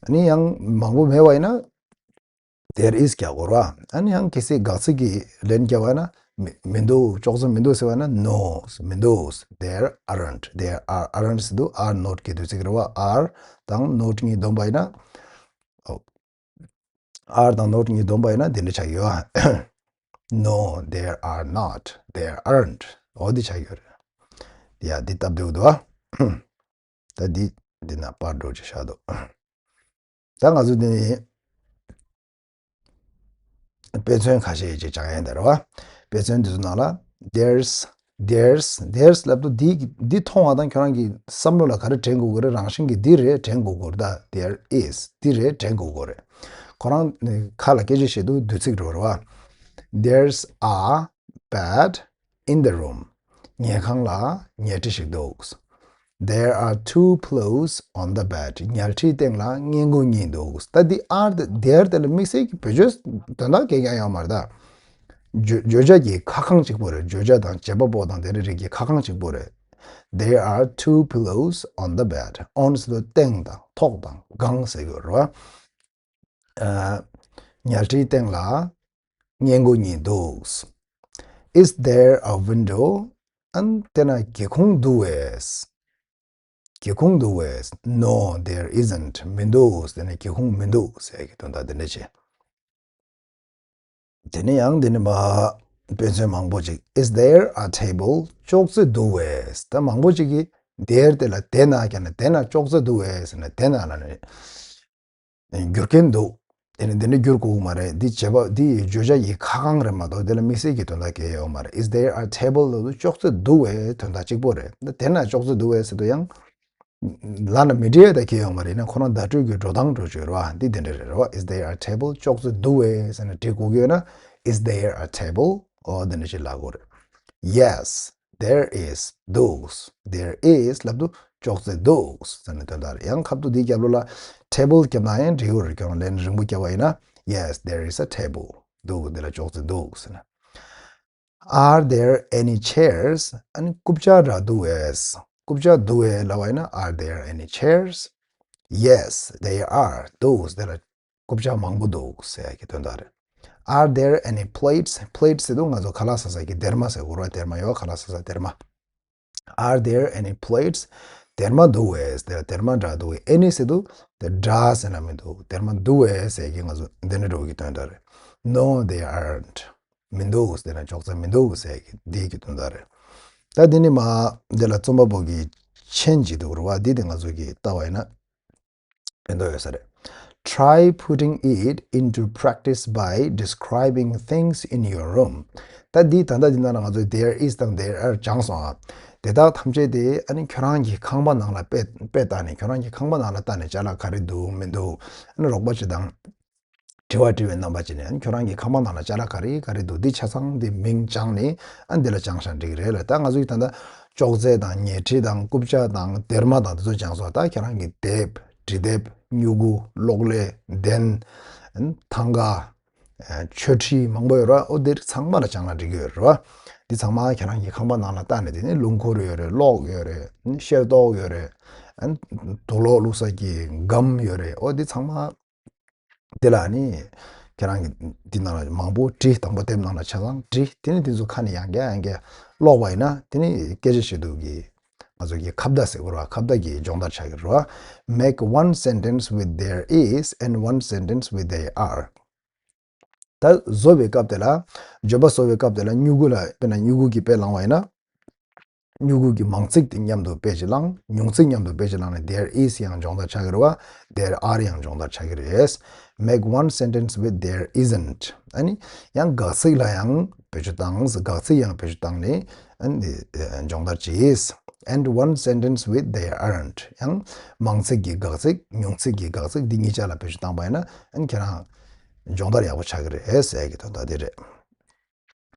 ཨ་ནི་ཡང་མང་པོ་མེད་པ་ཡིན་ན་there is རྒྱག་དགོས་རེད་བ། ཨ་ནི་ཡང་གལ་སྲིད་དགག་ཚིག་གི་ལན་བརྒྱབ་པ་ན། མི་མི་འདུག་ཅོག་ཙེ་མི་འདུག་ཟེར་བ་ན། No མི་འདུག There aren't. There are aren't ཟེར་དུས་are not གི་བསྡུས་ཚིག་རེད་བ། Are དང་not གཉིས་བསྡོམས་པ་ཡིན་ན། ཨོ། Are དང་not གཉིས་བསྡོམས་པ་ཡིན་ན་འདི་འདྲ་ཆགས་ཡོད་ཨ། No, there are not. There aren't. འོ་འདི་ཆགས་ཡོད་རེད། ཡ་འདི་སྟབས་བདེ་པོ་འདུག་ཨ། ད་འདི་འདི་ན་པར་འགྲོ་ཅིག་བཞག་འདུག་ད་ང་ཚོ་འདི་ནི་དཔེ་མཚོན་ཁ་ཤས་ཅིག་སྦྱང་ཡ་ཡིན་ད་རེད་བ། དཔེ་མཚོན་འདི་ཚོ་ནང་ལ་there's there's there's ལབ་དུས་འདི་འདི་མཐོང་བ་དང་ཁྱོད་རང་གི་བསམ་བློ་ལ་ག་རེ་དྲན་དགོས་ཀྱི་རེད། རང་བཞིན་གྱིས་འདི་རེད་དྲན་དགོས་ཀྱི་རེད་ད། There is འདི་རེད་དྲན་དགོས་ཀྱི་རེད། ཁོ་རང་ཁ་ལ་སྐད་ཆ་བཤད་དུས་བསྡུས་ཚིག་འགྲོ་རེད་བ། There's a bed in the room. ཉལ་ཁང་ལ་ཉལ་ཁྲི་ཞིག་འདུག There are two pillows on the bed. ཉལ་ཁྲིའི་སྟེང་ལ་སྔས་མགོ་གཉིས་འདུག་ད་འདི་are དང་there དེ་ལ་དམིགས་བསལ་གྱི་བེད་སྤྱོད་དོན་དག་གང་ཡང་ཡོད་མ་རེད་ད། བརྗོད་བརྗོད་བྱ་གི་ཁ་རྐང་གཅིག་པོ་རེད། བརྗོད་བྱ་དང་བྱེད་པ་པོ་དང་དེ་འདྲ་རིགས་ཀྱི་ཁ་རྐང་གཅིག་པོ་རེད། There are two pillows on the bed. On ཟེར་དུས་སྟེང་དང་ཐོག་དང་སྒང་ཟེར་གྱི་ཡོད་རེད་བ། ཨ། ཉལ་ཁྲིའི་སྟེང་ལ་སྔས་མགོ་གཉིས་འདུག Is there a window? ཨན་དེ་ན་སྒེའུ་ཁུང་འདུག་བས། སྒེའུ་ཁུང་འདུག་བས། No, there isn't. མི་འདུག་དེ་ན་སྒེའུ་ཁུང་མི་འདུག་ཟེར་གྱི་དོན་དག་དེ་འདྲ་བྱས། དེ་ནས་ཡང་དེ་ནས་མ་དཔེ་མཚོན་མང་པོ་ཅིག Is there a table? ཅོག་ཙེ་འདུག་བས། ད་མང་པོ་ཅིག་གིས་there དེ་ལ་དེ་ན་ཀྱང་ན་དེ་ན་ཅོག་ཙེ་འདུག་བས་ཟེར་ན་དེ་ན་ལ་ནི་བསྒྱུར་མཁན་འདུག་དེ་ནི་འདི་འདྲ་བསྒྱུར་དགོས་མ་རེད། འདི་བྱེད་པ་འདི་བརྗོད་བྱ་ཡི་ཁ་གང་རེད་མ་གཏོགས་དེ་ལ་དམིགས་བསལ་གྱི་དོན་དག་གང་ཡང་ཡོད་མ་རེད། Is there a table? ལབ་དུས་ཅོག་ཙེ་འདུག་བས་དོན་དག་གཅིག་པོ་རེད། ད་དེ་ན་ཅོག་ཙེ་འདུག་བས་ཟེར་དུས་ཡང་ལ་ན་མི་འདྲི་ཡ་ད་གང་ཡང་ཡོད་མ་རེད། ཡིན་ན་ཁོ་རང་བརྡ་སྤྲོད་ཀྱི་འགྲོ་སྟངས་འགྲོ་བཅོས་རེད་བ། འདི་དེ་འདྲ་རེད་རེད་བ། Is there a table? ཅོག་ཙེ་འདུག་བས་ཟེར་ན་འདྲི་དགོས་ཀྱི་ཡོད་ན། Is there a table? ཨོ་དེ་འདྲ་ཞིག་ལབ་དགོས་རེད། Yes, there is. འདུག There is ལབ་དུས་ཅོག་ཙེ་འདུག་ཟེར་ནས་དོན་དག་རེད། ཡང་ཁ་ཐུག་འདིའི་རྒྱབ་ལོགས་ལ་table རྒྱབ་ན་ཡང་འགྲིག་གི་རེད། ཁྱོད་རང་ལན་རིང་པོ་རྒྱབ་པ་ཡིན་ན། Yes, there is a table. འདུག་འདི་ལ་ཅོག་ཙེ་འདུག་ཟེར་ན། Are there any chairs? ཨ་ནི་རྐུབ་ཀྱག་འདྲ་འདུག་བས། རྐུབ་ཀྱག་འདུག་བས་ལབ་པ་ཡིན་ན། Are there any chairs? Yes, there are. འདུག་འདི་ལ་རྐུབ་ཀྱག་མང་པོ་འདུག་ཟེར་ཡ་གི་དོན་དག་རེད། Are there any plates? Plates ཟེར་དུས་ང་ཚོ་ཁ་ལག་ཟ་ས་གི་སྡེར་མ་ཟེར་དགོས་རེད་བ། སྡེར་མ་ཡོད། ཁ་ལག་ཟ་ས་སྡེར་མ། Are there any plates? སྡེར་མ་འདུག་བས། སྡེར་སྡེར་མ་འདྲ་འདུག་བས། Any ཟེར་དུས་དེ་འདྲ་ཟེར་ན་མི་འདུག་སྡེར་མ་འདུག་བས་ཟེར་གི་ང་ཚོ་འདི་འདྲ་འགྲོ་གི་དོན་དག་རེད། No, there aren't. མི་འདུག་དེ་ན་ཅོག་ཙེ་མི་འདུག་ཟེར་གི་འདི་གི་དོན་དག་རེད། ད་འདི་ནི་མ་འདི་ལ་རྩོམ་པ་པོ་གི་མཆན་ཅིག་འདུག་རེད་བ། འདི་དེ་ང་ཚོ་གི་ལྟ་བ་ཡིན་ན། ཕན་ཐོགས་ཡོད་ས་རེད། Try putting it into practice by describing things in your room. ད་འདི་ད་ལྟ་འདི་ནང་ལ་ང་ཚོས་there is དང་there are སྦྱངས་སོང་ཨ། དེ་དག་ཐམས་ཅད་དེ་ཨ་ནི་ཁྱོད་རང་གི་ཁང་པ་ནང་ལ་དཔེ་དཔེ་བལྟས་ནས། ཁྱོད་རང་གི་ཁང་པ་ནང་ལ་བལྟས་ནས་ཅ་ལག་ག་རེ་འདུག་མི་འདུག་ཨ་ནི་རོགས་པ་ཅིག་དང་དྲི་བ་དྲི་བའི་རྣམ་པ་ཅིག་ནས། ཨ་ནི་ཁྱོད་རང་གི་ཁང་པ་ནང་ལ་ཅ་ལག་ག་རེ་ག་རེ་འདུག་འདི་ཆ་ཚང་འདི་མིང་སྦྱངས་ནས་ཨ་ནི་འདི་ལ་སྦྱངས་བཞག་འགྲིག་གི་རེད་ལ། ད་ང་ཚོས་ད་ལྟ་ཅོག་ཙེ་དང་ཉལ་ཁྲི་དང་རྐུབ་ཀྱག་དང་སྡེར་མ་དང་དེ་ཚོ་སྦྱངས་སོང་། ད་ཁྱེད་རང་གི་དེབ། འབྲི་དེབ། སྨྱུ་གུ། གློག་ཀླད། གདན། ཐང་ག་མཆོད་ཁྲི་མང་པོ་ཡོད་རེད་བ། ཨོ་དེ་ཚང་མ་ལ་སྦྱངས་ན་འགྲིག་གི་ཡོད་རེད་བ། འདི་ཚང་མ་ཁྱེད་རང་གི་ཁང་པ་ནང་ལ་བལྟས་ནས། དེ་ནི་ལོ་འཁོར་ཡོད་རེད། གློག་ཡོད་རེད། ཤེལ་ཏོག་ཡོད་རེད། དུག་ལོག་བླུགས་ས་གི་སྒམ་ཡོད་རེད། ཨོ་འདི་ཚང་མ་དེ་ལ་ནི་ཁྱེད་རང་གི་འདི་ནང་ལ་མང་པོ་བྲིས། དང་པོ་དེབ་ནང་ལ་ཆ་ཚང་བྲིས། དེ་ནི་དེ་ཚོ་ཁ་ནས་ཡང་བསྐྱར་ཡང་བསྐྱར་ཀློག་པ་ཡིན་ན། དེ་ནི་སྐད་ཆ་བཤད་དུས་ཀྱི་ང་ཚོ་གི་ཁ་བརྡ་ཟེར་དགོས་རེད་བ། ཁ་བརྡ་གི་སྦྱོང་བརྡར་ཆགས་ཀྱི་རེད་བ། Make one sentence with there is and one sentence with there are. ད་བཟོ་བའི་སྐབས་དེ་ལ། བརྗོད་པ་བཟོ་བའི་སྐབས་དེ་ལ་སྨྱུ་གུ་ལ། དཔེར་ན་སྨྱུ་གུ་གི་དཔེ་བླངས་པ་ཡིན་ན། སྨྱུ་གུ་གི་མང་ཚིག་དེ་མཉམ་དུ་དཔེ་ཅིག་བླངས། ཉུང་ཚིག་མཉམ་དུ་དཔེ་ཅིག་བླངས་ནས། there is ཡང་སྦྱོང་བརྡར་ཆགས་ཀྱི་རེད་བ། There are ཡང་སྦྱོང་བརྡར་ཆགས་ཀྱི་རེད། Make one sentence with there isn't. ཨ་ནི་ཡང་དགག་ཚིག་ལ་ཡང་བེད་སྤྱོད་བཏང་། དགག་ཚིག་ཡང་བེད་སྤྱོད་བཏང་ནས་ཨ་ནི་སྦྱོང་བརྡར་གྱིས། And one sentence with there aren't. ཡང་མང་ཚིག་གི་དགག་ཚིག་ཉུང་ཚིག་གི་དགག་ཚིག་འདི་གཉིས་ཆ་ལ་བེད་སྤྱོད་བཏང་པ་ཡིན་ན། ཨ་ནི་ཁྱེད་རང་སྦྱོང་བརྡར་ཡག་པོ་ཆགས་ཀྱི་རེད་ཟེར་གྱི་དོན་དག་དེ་རེད།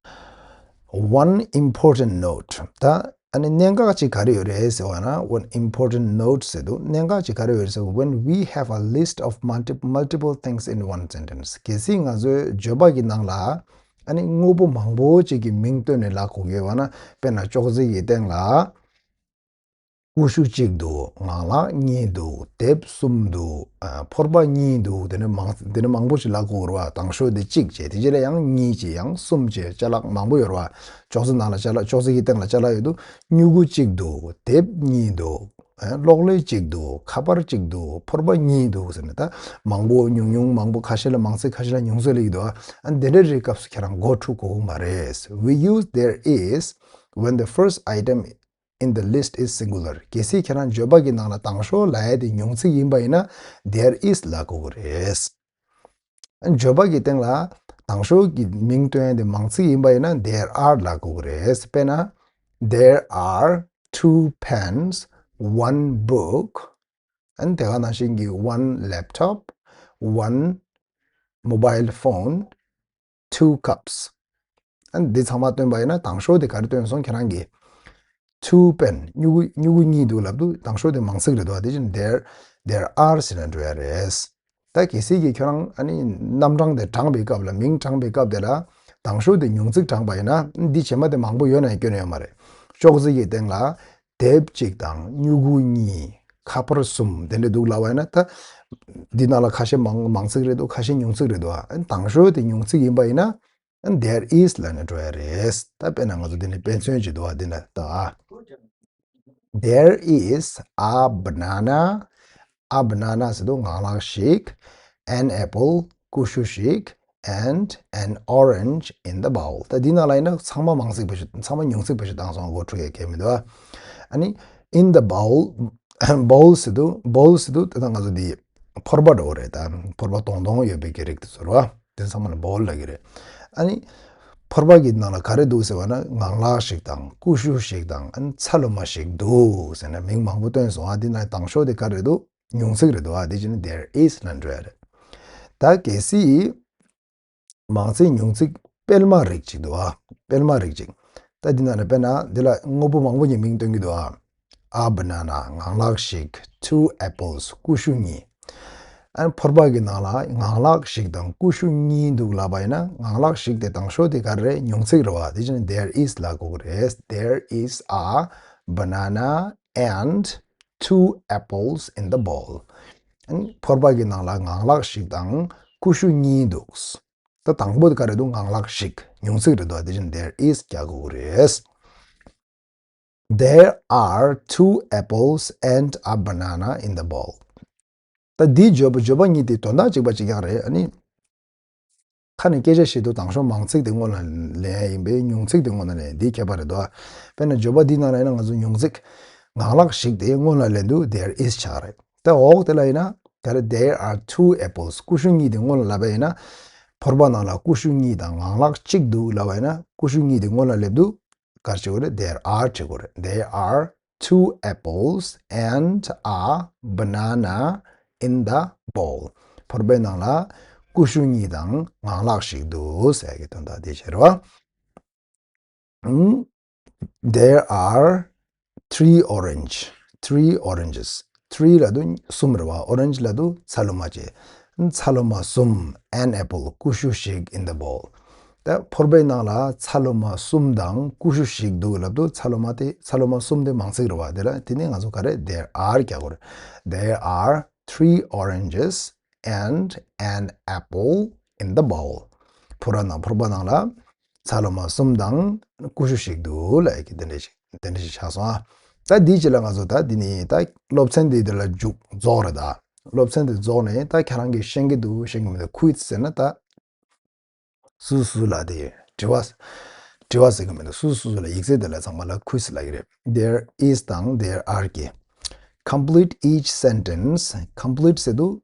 One important note. ད་ཨ་ནི་གནད་འགག་ཅིག་ག་རེ་ཡོད་རེད་ཟེར་བ་ན། One important note ཟེར་དུས་གནད་འགག་ཅིག་ག་རེ་ཡོད་རེད་ཟེར། When we have a list of multi- multiple things in one sentence. གལ་སྲིད་ང་ཚོའི་བརྗོད་པ་གི་ནང་ལ་ཨ་ནི་དངོས་པོ་མང་པོ་ཅིག་གི་མིང་བཏོན་ནས་ལབ་དགོས་ཀྱི་ཡོད་པ་ན། དཔེར་ན་ཅོག་ཙེ་གི་སྟེང་ལ་ཀུ་ཤུ་གཅིག་འདུག་ངང་ལག་གཉིས་འདུག་དེབ་གསུམ་འདུག་ཨ། ཕོར་པ་གཉིས་འདུག་དེ་ནས་མང་དེ་ནས་མང་པོ་ཞིག་ལབ་དགོས་རེད་བ། དང་ཤོས་དེ་གཅིག་བྱས། དེ་རྗེས་ལ་ཡང་གཉིས་བྱས། ཡང་གསུམ་བྱས། ཅ་ལག་མང་པོ་ཡོད་རེད་བ། ཅོག་ཙེ་ནང་ལ་ཅ་ལག་ཅོག་ཙེ་གི་སྟེང་ལ་ཅ་ལག་ཡོད་དུས། སྨྱུ་གུ་གཅིག་འདུག་དེབ་གཉིས་འདུག་ཨ། གློག་ཀླད་གཅིག་འདུག་ཁ་པར་གཅིག་འདུག་ཕོར་པ་གཉིས་འདུག་ཟེར་ནས། ད་མང་པོ་ཉུང་ཉུང་། མང་པོ་ཁ་ཤས་ལ་མང་ཚིག་ཁ་ཤས་ལ་ཉུང་ཚིག་ལབ་ཀྱི་འདུག་ཨ། དེ་འདྲ་རེད། སྐབས་སུ་ཁྱེད་རང་མགོ་འཁྲུག་དགོས་མ་རེད། We use there is when the first item in the list is singular. གལ་སྲིད་ཁྱེད་རང་བརྗོད་པ་གི་ནང་ལ་དང་ཤོས་ལབ་ཡ་དེ་ཉུང་ཚིག་ཡིན་པ་ཡིན་ན། There is ལབ་དགོས་ཀྱི་རེད། བརྗོད་པ་གི་སྟེང་ལ་དང་ཤོས་ཀྱི་མིང་བཏོན་ཡ་དེ་མང་ཚིག་ཡིན་པ་ཡིན་ན། There are ལབ་དགོས་ཀྱི་རེད། དཔེར་ན། There are two pens, one book, and དེ་ག་ནང་བཞིན་གྱི་one laptop, one mobile phone, two cups. ཨ་ནི་འདི་ཚང་མ་བཏོན་པ་ཡིན་ན། དང་ཤོས་དེ་ག་རེ་བཏོན་སོང་ཁྱེད་རང་གིས། Two pen. སྨྱུ་གུ་སྨྱུ་གུ་གཉིས་འདུག་ལབ་དུས་དང་ཤོས་དེ་མང་ཚིག་རེད་དོ། དེ་བཞིན་there, there are ཟེར་ན་འགྲོ་ཡ་རེད། ད་གལ་སྲིད་ཀྱི་ཁྱོད་རང་ཨ་ནི་རྣམ་གྲངས་དེ་བགྲངས་པའི་སྐབས་ལ། མིང་བགྲངས་པའི་སྐབས་དེ་ལ་དང་ཤོས་དེ་ཉུང་ཚིག་བགྲངས་པ་ཡིན་ན། འདི་རྗེས་མ་དེ་མང་པོ་ཡོད་ན་ཡང་སྐྱོན་ཡོད་མ་རེད། ཅོག་ཙེ་གི་སྟེང་ལ་དེབ་གཅིག་དང་སྨྱུ་གུ་གཉིས། ཁ་པར་གསུམ། དེ་འདྲ་འདུག་ལབ་པ་ཡིན་ན། ད་ འདི་ནང་ལ་ཁ་ཤས་མང་མང་ཚིག་རེད་འདུག་ཁ་ཤས་ཉུང་ཚིག་རེད་འདུག་ཨ་ནི་དང་ཤོས་དེ་ཉུང་ཚིག་ཡིན་པ་ཡིན་ན། ཨ་ནི་there is ལབ་ནས་འགྲོ་ཡ་རེད། ད་དཔེར་ན་ང་ཚོ་འདི་ནས་དཔེ་མཚོན་ཅིག་འདུག་ཨ། འདི་ན་ད། There is a banana, a banana ཟེར་དུས་ངང་ལག་ཞིག, an apple ཀུ་ཤུ་ཞིག, and an orange in the bowl. ད་འདི་ནང་ལ་ཡིན་ན་ཚང་མ་མང་ཚིག་བེད་སྤྱོད་ཚང་མ་ཉུང་ཚིག་བེད་སྤྱོད་བཏང་སོང་། གོ་འཕྲོད་ཡ་གལ་མི་འདུག་ཨ་ནི་in the bowl, bowl ཟེར་དུས་bowl ཟེར་དུས་ད་ལྟ་ང་ཚོ་འདི་ཕོར་པ་འདྲ་བོ་རེད། ད་ཕོར་པ་སྟོང་སྟོང་ཡོད་པའི་གི་རིགས་དེ་ཚོ་རེད་བ། དེ་ཚང་མ་ལ་bowl ལབ་ཀྱི་རེད། ཨ་ནི་ཕོར་པ་གི་ནང་ལ་ག་རེ་འདུག་ཟེར་བ་ན་ངང་ལག་ཞིག་དང་ཀུ་ཤུ་ཞིག་དང་ཨ་ནི་ཚ་ལུ་མ་ཞིག་འདུག་ཟེར་ནས་མིང་མང་པོ་བཏོན་སོང་ཨ། འདི་ནང་དང་ཤོས་དེ་ག་རེ་འདུག་ཉུང་ཚིག་རེད་འདུག་ཨ། དེ་བྱས་ནས་there is ལབ་འགྲོ་ཡ་རེད། ད་གལ་སྲིད་མང་ཚིག་ཉུང་ཚིག་སྤེལ་མ་རིགས་ཅིག་འདུག་ཨ། སྤེལ་མ་རིགས་ཅིག་ད་འདི་ནང་ལ་དཔེར་ན་འདི་ལ་དངོས་པོ་མང་པོ་ཉིད་མིང་སྟོན་གྱི་འདུག་ཨ། A banana ངང་ལག་ཞིག two apples ཀུ་ཤུ་གཉིས། ཨ་ནི་ཕོར་པ་གི་ནང་ལ་ངང་ལག་ཞིག་དང་ཀུ་ཤུ་གཉིས་འདུག་ལབ་པ་ཡིན་ན་ངང་ལག་ཞིག་དེ་དང་ཤོས་དེ་ག་རེ་རེད། ཉུང་ཚིག་རེད་བ། དེ་བྱས་ནས་there is ལབ་དགོས་ཀྱི་རེད། There is a banana and two apples in the bowl. ཨ་ནི་ཕོར་པ་གི་ནང་ལ་ངང་ལག་ཞིག་དང་ཀུ་ཤུ་གཉིས་འདུག་ད་དང་པོ་དེ་ག་རེ་འདུག་ངང་ལག་ཞིག་ཉུང་ཚིག་རེད་འདུག་དེ་བཞིན་there is རྒྱག་དགོས་ཀྱི་རེད། There are two apples and a banana in the bowl. ད་འདིའི་བརྗོད་པ་བརྗོད་པ་གཉིས་དེ་དོན་དག་གཅིག་པ་གཅིག་རྐྱང་རེད། ཨ་ནི་ཁ་ནས་སྐད་ཆ་བཤད་དུས་དང་ཤོས་མང་ཚིག་དེ་སྔོན་ལ་ལེན་ཡ་ཡིན་པས་ཉུང་ཚིག་དེ་སྔོན་ལ་ལེན་འདིའི་ཁྱད་པར་རེད་འདུག་དཔེར་ན་བརྗོད་པ་འདིའི་ནང་ལ་ཡིན་ན་ང་ཚོ་ཉུང་ཚིག་ངང་ལག་ཞིག་དེ་སྔོན་ལ་ལེན་དུས་there is ཆགས་རེད། ད་འོག་དེ་ལ་ཡིན་ན་ད་རེ་there are two apples ཀུ་ཤུ་གཉིས་དེ་སྔོན་ལ་ལབ་པ་ཡིན་ན། ཕོར་པ་ནང་ལ་ཀུ་ཤུ་གཉིས་དང་ངང་ལག་གཅིག་འདུག་ལབ་པ་ཡིན་ན་ཀུ་ཤུ་གཉིས་དེ་སྔོན་ལ་སླེབས་དུས་ག་རེ་བྱེད་དགོས་རེད། There are བྱེད་དགོས་རེད། There are two apples and a banana in the bowl. ཕོར་པའི་ནང་ལ་ཀུ་ཤུ་གཉིས་དང་ངང་ལག་ཞིག་འདུག་ཟེར་གྱི་དོན་དག་དེ་བྱེད་རོགས། ཨང་། There are three orange, three oranges. Three ལབ་དུས་གསུམ་རེད་བ། Orange ལབ་དུས་ཚ་ལུ་མ་བྱས། ཚ་ལུ་མ་གསུམ། An apple ཀུ་ཤུ་ཞིག in the bowl. ད་ཕོར་པའི་ནང་ལ་ཚ་ལུ་མ་གསུམ་དང་ཀུ་ཤུ་ཞིག་འདུག་ལབ་དུས་ཚ་ལུ་མ་དེ་ཚ་ལུ་མ་གསུམ་དེ་མང་ཚིག་རེད་བ། དེ་ལ་དེ་ནས་ང་ཚོ་ག་རེ་there are རྒྱག་དགོས་རེད། There are three oranges and an apple in the bowl. ཕོར་པ་ནང་ཕོར་པ་ནང་ལ་ཚ་ལུ་མ་གསུམ་དང་ཀུ་ཤུ་ཞིག་འདུག་ལབ་ཀྱི་དེ་འདྲ་ཞིག་དེ་འདྲ་ཞིག་ཆགས་སོང་ཨ། ད་འདིའི་རྗེས་ལ་ང་ཚོ་ད་འདི་ནི་ད་སློབ་ཚན་འདི་འདི་ལ་མཇུག་རྫོགས་རེད་ད། སློབ་ཚན་འདི་རྫོགས་ནས་ད་ཁྱེད་རང་གིས་ཤེས་ཀྱི་འདུག་ཤེས་ཀྱི་མི་འདུག་ཁུའིཛ་ཟེར་ན་ད། སུ་སུ་ལ་དེ་དྲི་བ། དྲི་བ་ཟེར་གི་མི་འདུག་སུ་སུ་སུ་ལ་ཡིག་ཚད་དེ་ལ་ཚང་མ་ལ་ཁུའིཛ་ལབ་ཀྱི་རེད། There is དང་there are གི། Complete each sentence. Complete ཟེར་དུས།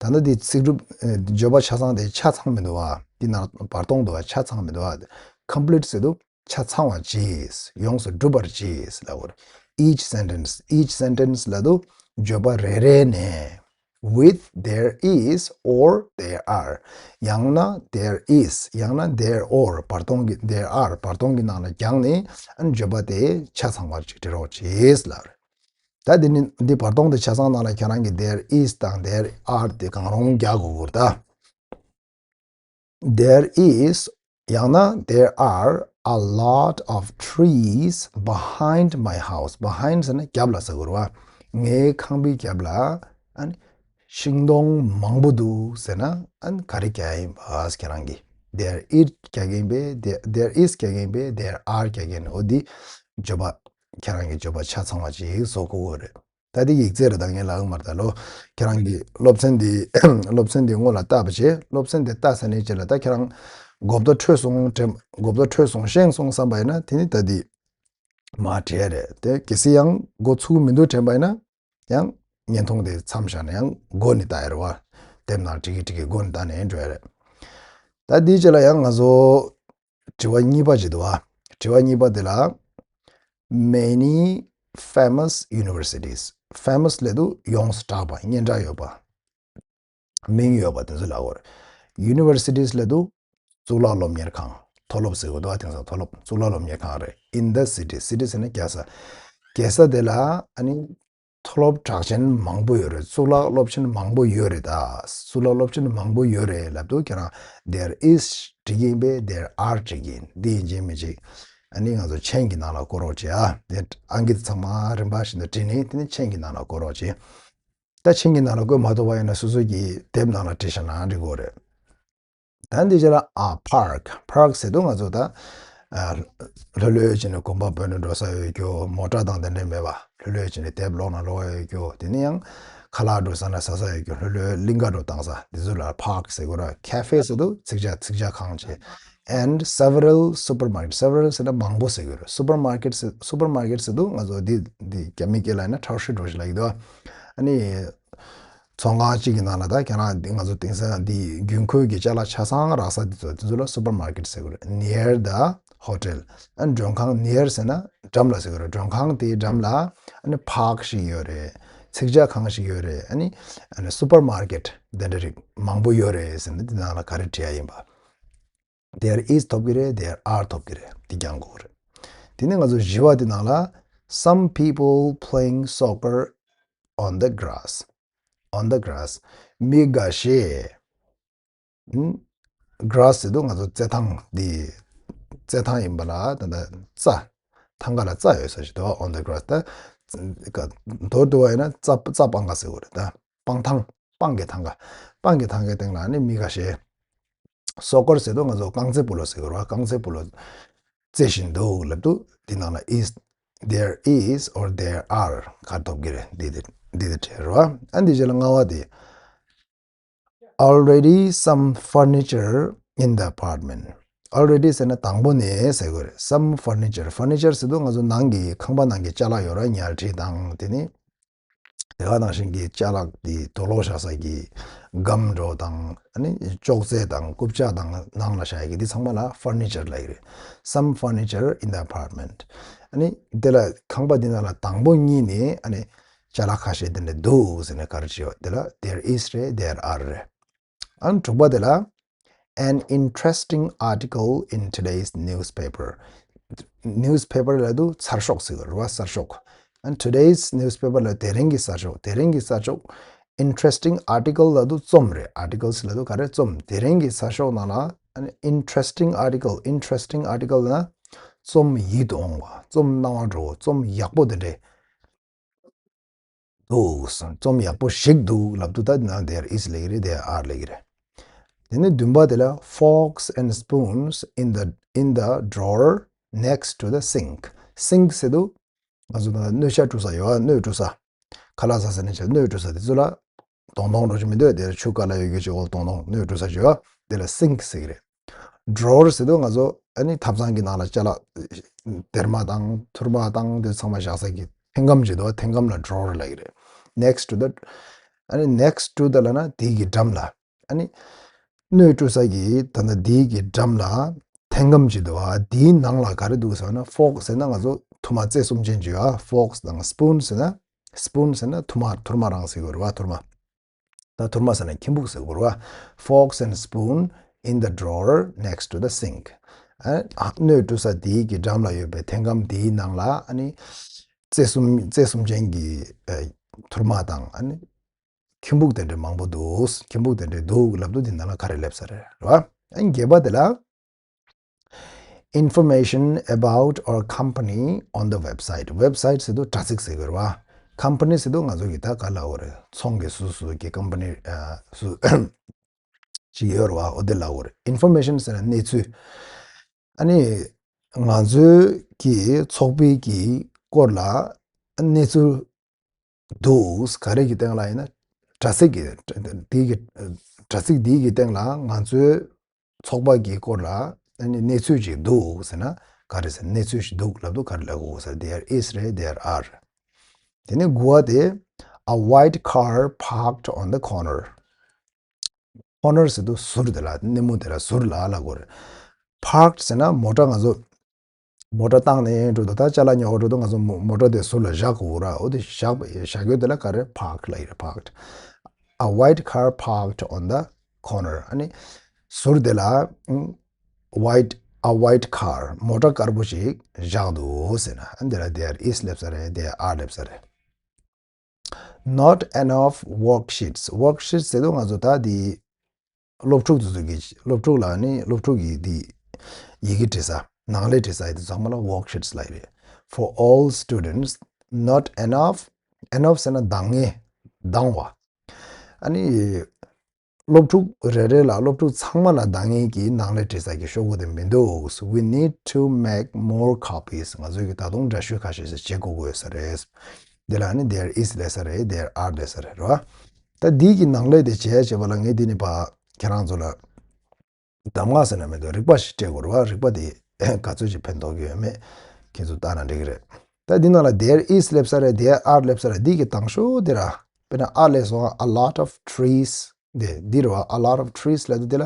ད་ལྟ་འདི་ཚིག་གྲུབ་ཨ་བརྗོད་པ་ཆ་ཚང་དེ་ཆ་ཚང་མི་འདུག་བ། འདི་ནང་བར་སྟོང་འདུག་བ། ཆ་ཚང་མི་འདུག་བ། Complete ཟེར་དུས་ཆ་ཚང་བ་བྱས། ཡོངས་སུ་འགྲུབ་པར་བྱས་ལབ་དགོས་རེད། Each sentence. Each sentence ལབ་དུས་བརྗོད་པ་རེ་རེ་ནས། With there is or there are. ཡང་ན་there is ཡང་ན་there or བར་སྟོང་གི་there are བར་སྟོང་གི་ནང་ལ་སྦྱངས་ནས་ཨ་ནི་བརྗོད་པ་དེ་ཆ་ཚང་བ་ཅིག་འབྲི་རོགས་བྱེད་ལབ་རེད། ད་འདི་ནི་འདི་བར་སྟོང་དེ་ཆ་ཚང་ནང་ལ་ཁྱེད་རང་གིས་there is དང་there are དེ་གང་རུང་རྒྱག་དགོས་ཀྱི་རེད་ད། There is ཡང་ན་there are a lot of trees behind my house. Behind ཟེར་ན་རྒྱབ་ལ་ཟེར་དགོས་རེད་བ། ངའི་ཁང་པའི་རྒྱབ་ལ་ཨ་ནི་ཤིང་སྡོང་མང་པོ་འདུག་ཟེར་ན་ཨ་ནི་ག་རེ་རྒྱག་ཡིན་པ་ཁྱེད་རང་གིས། There is རྒྱག་གི་ཡིན་པས། There- there is རྒྱག་གི་ཡིན་པས། There are རྒྱག་གི་ཡིན། འོ་འདི་བརྗོད་པ་ཁྱེད་རང་གི་བརྗོད་པ་ཆ་ཚང་བ་ཅིག་བཟོ་དགོས་ཀྱི་རེད། ད་འདི་ཡིག་ཚད་རེད། ད་ངས་ལབ་ཀྱི་མ་རེད་ད་ལོ། ཁྱེད་རང་གིས་སློབ་ཚན་འདི་སློབ་ཚན་འདི་སྔོན་ལ་བལྟས་པ་བྱས། སློབ་ཚན་འདི་བལྟས་ཚར་ནས་རྗེས་ལ་ད་ཁྱེད་རང་གོ་བརྡ་འཕྲོད་སོང་དྲན། གོ་བརྡ་འཕྲོད་སོང་ཤེས་སོང་བསམ་པ་ཡིན་ན་དེ་ནི་ད་འདི་མར་བྲིས་རེད་དེ། གལ་སྲིད་ཡང་མགོ་ཚོད་ཀྱི་མི་འདུག་དྲན་པ་ཡིན་ན་ཡང་བརྙན་ཐུང་དེ་མཚམས་བཞག་ནས་ཡང་མགོ་ནས་ལྟ་ཡ་རེད་བ། དེབ་ནང་བྲིས་ཀྱི་བྲིས་ཀྱི་མགོ་ནས་ལྟ་ནས་འགྲོ་ཡ་རེད། ད་འདིའི་རྗེས་ལ་ཡང་ང་ཚོ་དྲི་བ་གཉིས་པ་ཅིག་འདུག་བ། དྲི་བ་གཉིས་པ་འདི་ལ། Many famous universities. Famous ལབ་དུས་ཡོངས་སུ་གྲགས་པ། སྙན་གྲགས་ཡོད་པ། མིང་ཡོད་པ་དེ་ཚོ་ལབ་དགོས་རེད། Universities ལབ་དུས་གཙུག་ལག་སློབ་གཉེར་ཁང་། མཐོ་སློབ་ཟེར་དགོས་འདུག་བ། དེང་སང་མཐོ་སློབ་གཙུག་ལག་སློབ་གཉེར་ཁང་རེད། In the city. City ཟེར་ན་རྒྱལ་ས། རྒྱལ་ས་དེ་ལ་ཨ་ནི་མཐོ་སློབ་གྲགས་ཅན་མང་པོ་ཡོད་རེད། གཙུག་ལག་སློབ་ཆེན་མང་པོ་ཡོད་རེད་ད། གཙུག་ལག་སློབ་ཆེན་མང་པོ་ཡོད་རེད་ལབ་དུས་ཁྱེད་རང་there is བྲིས་ཀྱི་ཡིན་པས་there are བྲིས་ཀྱི་ཡིན། འདི་ཡིན་གཅིག་མིན་གཅིག་ཨ་ནི་ང་ཚོ་མཆན་གྱི་ནང་ལ་བཀོད་རོགས་བྱེད་ཨ། དེ་ཨང་ཀི་དེ་ཚང་མ་རིམ་པ་བཞིན་དུ་བྲིས་ནས་དེ་ནས་མཆན་གྱི་ནང་ལ་བཀོད་རོགས་བྱེད། ད། ད་མཆན་གྱི་ནང་ལ་བཀོད་མ་ཐུབ་པ་ཡིན་ན་སོ་སོ་གི་དེབ་ནང་ལ་བྲིས་བཞག་ན་འགྲིག་གི་རེད། ད་འདི་རྗེས་ལ་ཨ་park park ཟེར་དུས་ང་ཚོ་ད་ཨ་ལྷོད་ལྷོད་བྱས་ནས་དགོན་པ་འབོད་ནས་འགྲོ་ས་ཡོད་རྒྱུ། མོ་ཊ་དང་དེ་འདྲས་མེད་པ་ལྷོད་ལྷོད་བྱས་ནས་དེབ་ཀློག་ན་ཀློག་ཡ་ཡོད་རྒྱུ། དེ་ནས་ཡང་ཁ་ལག་འགྲོ་ས་ན་ཟ་ས་ཡོད་རྒྱུ། ལྷོད་ལྷོད་གླིང་ག་འགྲོ་བཏང་ས་འདི་ཚོ་ལ་park ཟེར་གི་རེད། cafe ཟེར་དུས་ཚིག་ཇ་ཚིག་ཇ་ཁང་བྱས། And several supermarket, several ཟེར་ན་མང་པོ་ཟེར་གི་རེད། supermarket ཟེར་supermarket ཟེར་དུས་ང་ཚོ་འདི་འདི་རྒྱ་མི་སྐད་ལ་ཡིན་ན་超市འགྲོ་ཞིག་ལབ་ཀྱི་འདུག་ཨ་ནི་ཚོང་ཁང་གཅིག་གི་ནང་ལ་ད་ཁྱེད་རང་འདི་ང་ཚོ་དེང་སང་འདི་རྒྱུན་མཁོའི་གི་ཅ་ལག་ཆ་ཚང་རག་ས་འདི་ཚོ་འདི་ཚོ་ལ་supermarket ཟེར་གི་རེད། near the hotel ཨ་ནི་མགྲོན་ཁང་near ཟེར་ན་འགྲམ་ལ་ཟེར་གི་རེད། མགྲོན་ཁང་དེའི་འགྲམ་ལ་ཨ་ནི་park ཞིག་ཡོད་རེད། ཚིག་ཇ་ཁང་ཞིག་ཡོད་རེད། ཨ་ནི་ཨ་ནི་supermarket དེ་འདྲ་རིགས་མང་པོ་ཡོད་རེད་ཟེར་ན་འདི་ནང་ལ་ག་རེ་བྲིས་ཡ་ཡིན་པ། There is ཐོབ་ཀྱི་རེད། There are ཐོབ་ཀྱི་རེད། འདི་རྐྱང་དགོས་རེད། དེ་ནས་ང་ཚོ་བཞི་པ་དེ་ནང་ལ། Some people playing soccer on the grass. On the grass. མི་འགའ་ཤས། ཨུམ། grass ཟེར་དུས་ང་ཚོ་རྩེད་ཐང་འདི། རྩེད་ཐང་ཡིན་པ་ལ་ད་ལྟ་རྩྭ། ཐང་ག་ལ་རྩྭ་ཡོད་ས་ཞིག་འདུག on the grass ད། མདོར་བསྡུ་བ་ཡིན་ན་རྩྭ་རྩྭ་སྤང་ག་ཟེར་དགོས་རེད་ད། སྤང་ཐང་། སྤང་གི་ཐང་ག་སྤང་གི་ཐང་གའི་སྟེང་ལ་ནི་མི་འགའ་ཤས། སོ་ཀར་ཟེར་དུས་ང་ཚོ་རྐང་རྩེད་སྤོ་ལོ་ཟེར་གི་རེད་བ། རྐང་རྩེད་སྤོ་ལོ་རྩེ་བཞིན་འདུག་ལབ་དུས་འདི་ནང་ལ་is, there is or there are ག་ཐོབ་ཀྱི་རེད། འདི་དེ་འདི་དེ་བྲིས་རེད་བ། ཨ་འདི་རྗེས་ལ་ལྔ་བ་དེ། Already some furniture in the apartment. Already ཟེར་ན་དང་པོ་ནས་ཟེར་དགོས་རེད། Some furniture. furniture ཟེར་དུས་ང་ཚོ་ནང་གི་ཁང་པ་ནང་གི་ཅ་ལག་ཡོད་ར། ཉལ་ཁྲི་དང་དེ་ནི། དེ་ག་ནང་བཞིན་གྱི་ཅ་ལག་དེ་དུག་ལོག་བཞག་ས་གི་སྒམ་འདྲ་བོ་དང་། ཨ་ནི་ཅོག་ཙེ་དང་རྐུབ་ཀྱག་དང་ནང་ལ་བཞག་ཡ་གི་དེ་ཚང་མ་ལ་furniture ལབ་ཀྱི་རེད། Some furniture in the apartment. ཨ་ནི་དེ་ལ་ཁང་པ་འདི་ནང་ལ་དང་པོ་ཉིད་ནས་ཨ་ནི་ཅ་ལག་ཁ་ཤས་དེ་འདྲ་འདུག་ཟེར་ནས་ག་རེ་བྱེད་པ། དེ་ལ་there is རེད། there are རེད། ཨ་ནི་དྲུག་པ་དེ་ལ། An interesting article in today's newspaper. newspaper ལབ་དུས་ཚར་ཤོག་ཟེར་གི་རེད་བ། གསར་ཤོག And today's newspaper ལ་དེ་རིང་གི་གསར་ཤོག་དེ་རིང་གི་གསར་ཤོག Interesting article ལབ་དུས་རྩོམ་རེད། articles ལབ་དུས་ག་རེ། རྩོམ། དེ་རིང་གི་གསར་ཤོག་ནང་ལ་ཨ་ནི་interesting article, interesting article ལབ་ན་རྩོམ་ཡིད་དུ་འོང་བ། རྩོམ་སྣང་བ་འགྲོ་བ། རྩོམ་ཡག་པོ་དེ་འདྲས་འདུག་རྩོམ་ཡག་པོ་ཞིག་འདུག་ལབ་དུས་ད་ནང་there is ལབ་ཀྱི་རེད། there are ལབ་ཀྱི་རེད། དེ་ནས་བདུན་པ་དེ་ལ། Forks and spoons in the, in the drawer next to the sink. sink ཟེར་དུས་ང་ཚོ་ད་སྣོད་ཆ་བཀྲུ་ས་ཡོད་ཨ། སྣོད་བཀྲུ་ས། ཁ་ལག་ཟ་ས་ནས་བྱས་སྣོད་བཀྲུ་ས་དེ་ཚོ་ལ་དོང་དོང་འགྲོ་ཆུ་མི་འདུག་དེ་ལ་ཆུ་ཀ་ལ་ཡོད་རྒྱུ་ཅིག་འོག་དོང་དོང་སྣོད་བཀྲུ་ས་ཅིག་ཡོད། དེ་ལ་sink ཟེར་གྱི་རེད། drawer ཟེར་དུས་ང་ཚོ་ཨ་ནི་ཐབ་ཚང་གི་ནང་ལ་ཅ་ལག་སྡེར་མ་དང་ཐུར་མ་དང་དེ་ཚང་མ་བཞག་ས་གི་ཐེངས་སྒམ་ཅིག་འདུག་ཐེངས་སྒམ་ལ་drawer ལབ་ཀྱི་རེད། next to the ཨ་ནི་next to the ལབ་ན་དེའི་གི་འགྲམ་ལ། ཨ་ནི་སྣོད་བཀྲུ་ས་གི་ད་ལྟ་དེའི་གི་འགྲམ་ལ་ཐེངས་སྒམ་ཅིག་འདུག་ཨ་དེའི་ནང་ལ་ག་རེ་འདུག་ཟེར་ན། fork ཟེར་ན་ང་ཚོ་ཐུར་མ་རྩེ་གསུམ་ཅན་ཅིག་ཡོད་ཨ། forks དང་spoon ཟེར་ན། spoon ཟེར་ན་ཐུར་མ། ཐུར་མ་རང་ཟེར་དགོས་རེད་བ། ཐུར་མ། ད་ཐུར་མ་ཟེར་ན་ཁྱི་འབུག་ཟེར་དགོས་རེད་བ། Forks and spoon in the drawer next to the sink. ཨ་སྣོད་བཀྲུ་ས་དེའི་གི་འགྲམ་ལ་ཡོད་པའི་ཐེངས་སྒམ་དེའི་ནང་ལ་ཨ་ནི་རྩེ་གསུམ། རྩེ་གསུམ་ཅན་གྱི་ཨ་ཐུར་མ་དང་ཨ་ནི་ཁྱི་འབུག་དེ་འདྲ་མང་པོ་འདུག་ཁྱི་འབུག་དེ་འདྲ་འདུག་ལབ་དུས་དེ་ནང་ལ་ག་རེ་སླེབས་ས་རེད། རེད་བ། ཨ་ནི་བརྒྱད་པ་དེ་ལ། Information about our company on the website. website ཟེར་དུས་དྲ་ཚིགས་ཟེར་གི་རེད་བ། company ཟེར་དུས་ང་ཚོ་གི་ད་ག་ལབ་དགོས་རེད། ཚོང་གི་སུ་སུ་གི་company ཨ་སུ་ཅིག་ཡོད་རེད་བ། འོ་དེ་ལབ་དགོས་རེད། information ཟེར་ན་གནས་ཚུལ། ཨ་ནི་ང་ཚོའི་གི་ཚོགས་པའི་གི་སྐོར་ལ་གནས་ཚུལ་འདུག་ག་རེ་གི་སྟེང་ལ་ཡིན་ན། དྲ་ཚིགས་ཀྱི་དེའི་གི་དྲ་ཚིགས་འདིའི་གི་སྟེང་ལ་ང་ཚོའི་ཚོགས་པ་གི་སྐོར་ལ་ཨ་ནི་གནས་ཚུལ་ཅིག་འདུག་ཟེར་ན་ག་རེ་ཟེར། གནས་ཚུལ་ཞིག་འདུག་ལབ་དུས་ག་རེ་ལབ་དགོས་ཟེར། there is རེད། there are རེད། དེ་ནས་དགུ་བ་དེ། A white car parked on the corner. corner ཟེར་དུས་ཟུར་དེ་ལ། སྣེ་མོ་དེ་ལ་ཟུར་ལ་ལབ་དགོས་རེད། parked ཟེར་ན་མོ་ཊ་ང་ཚོ་མོ་ཊ་བཏང་ནས་འགྲོ་དུས། ད་ཅ་ལག་ཉོ་ག་འགྲོ་དུས་ང་ཚོ་མོ་མོ་ཊ་དེ་ཟུར་ལ་བཞག་དགོས་ར། འོ་དེ་བཞག་བཞག་ཡོད་དེ་ལ་ག་རེ། park ལབ་ཡོད་རེད། parked. A white car parked on the corner. ཨ་ནི་ཟུར་དེ་ལ་ཨང་white, a white car མོ་ཊ་དཀར་པོ་ཞིག་བཞག་འདུག་ཟེར་ན། ཨ་ནི་དེ་ལ་there is སླེབས་ས་རེད། there are སླེབས་ས་རེད། Not enough worksheets. worksheets ཟེར་དུས་ང་ཚོ་ད་དེ་སློབ་ཕྲུག་དེ་ཚོ་གི། སློབ་ཕྲུག་ལ་ནི་སློབ་ཕྲུག་གི་དེ་ཡི་གེ་འབྲི་ས། ནང་ལས་འབྲི་ས་ཡི་དེ་ཚང་མ་ལ་worksheets ལབ་ཡོད་རེད། For all students, not enough. enough ཟེར་ན་འདང་ངེས། འདང་བ། ཨ་ནི་སློབ་ཕྲུག་རེ་རེ་ལ་སློབ་ཕྲུག་ཚང་མ་ལ་འདང་ངེས་ཀྱི་ནང་ལས་བྲིས་ས་ཀྱི་ཤོག་གུ་དེ་མི་འདུག We need to make more copies. ང་ཚོས་ཀྱི་ད་དུང་འདྲ་བཤུས་ཁ་ཤས་ཤིག་བྱེད་དགོས་ཀྱི་ཡོད་ས་རེད། འདི་ལ་ནི་there is ལབ་ས་རེད། There are ལབ་ས་རེད། རེད་བ། ད་འདི་གི་ནང་ལས་དེ་བྱས་བྱས་པ་ལ་ངས་འདི་ནི་ཕ་ཁྱེད་རང་ཚོ་ལ་གདམས་ངག་ཟེར་ན་མི་འདུག་རིག་པ་ཞིག་སྤྲད་དགོས་རེད་བ། རིག་པ་དེ་ག་ཚོད་ཅིག་ཕན་ཐོགས་ཀྱི་ཡོད་མེད་ཁྱེད་ཚོ་ལྟ་ན་འགྲིག་གི་རེད། ད་འདི་ནང་ལ་there is ལབ་ས་རེད། There are ལབ་ས་རེད། འདི་གི་དང་ཤོག་དེ་ར་དཔེར་ན་ཨ་ལས་སོང་ང་། A lot of trees. དེ་འདི་རེད་བ། A lot of trees ལབ་དུས་དེ་ལ་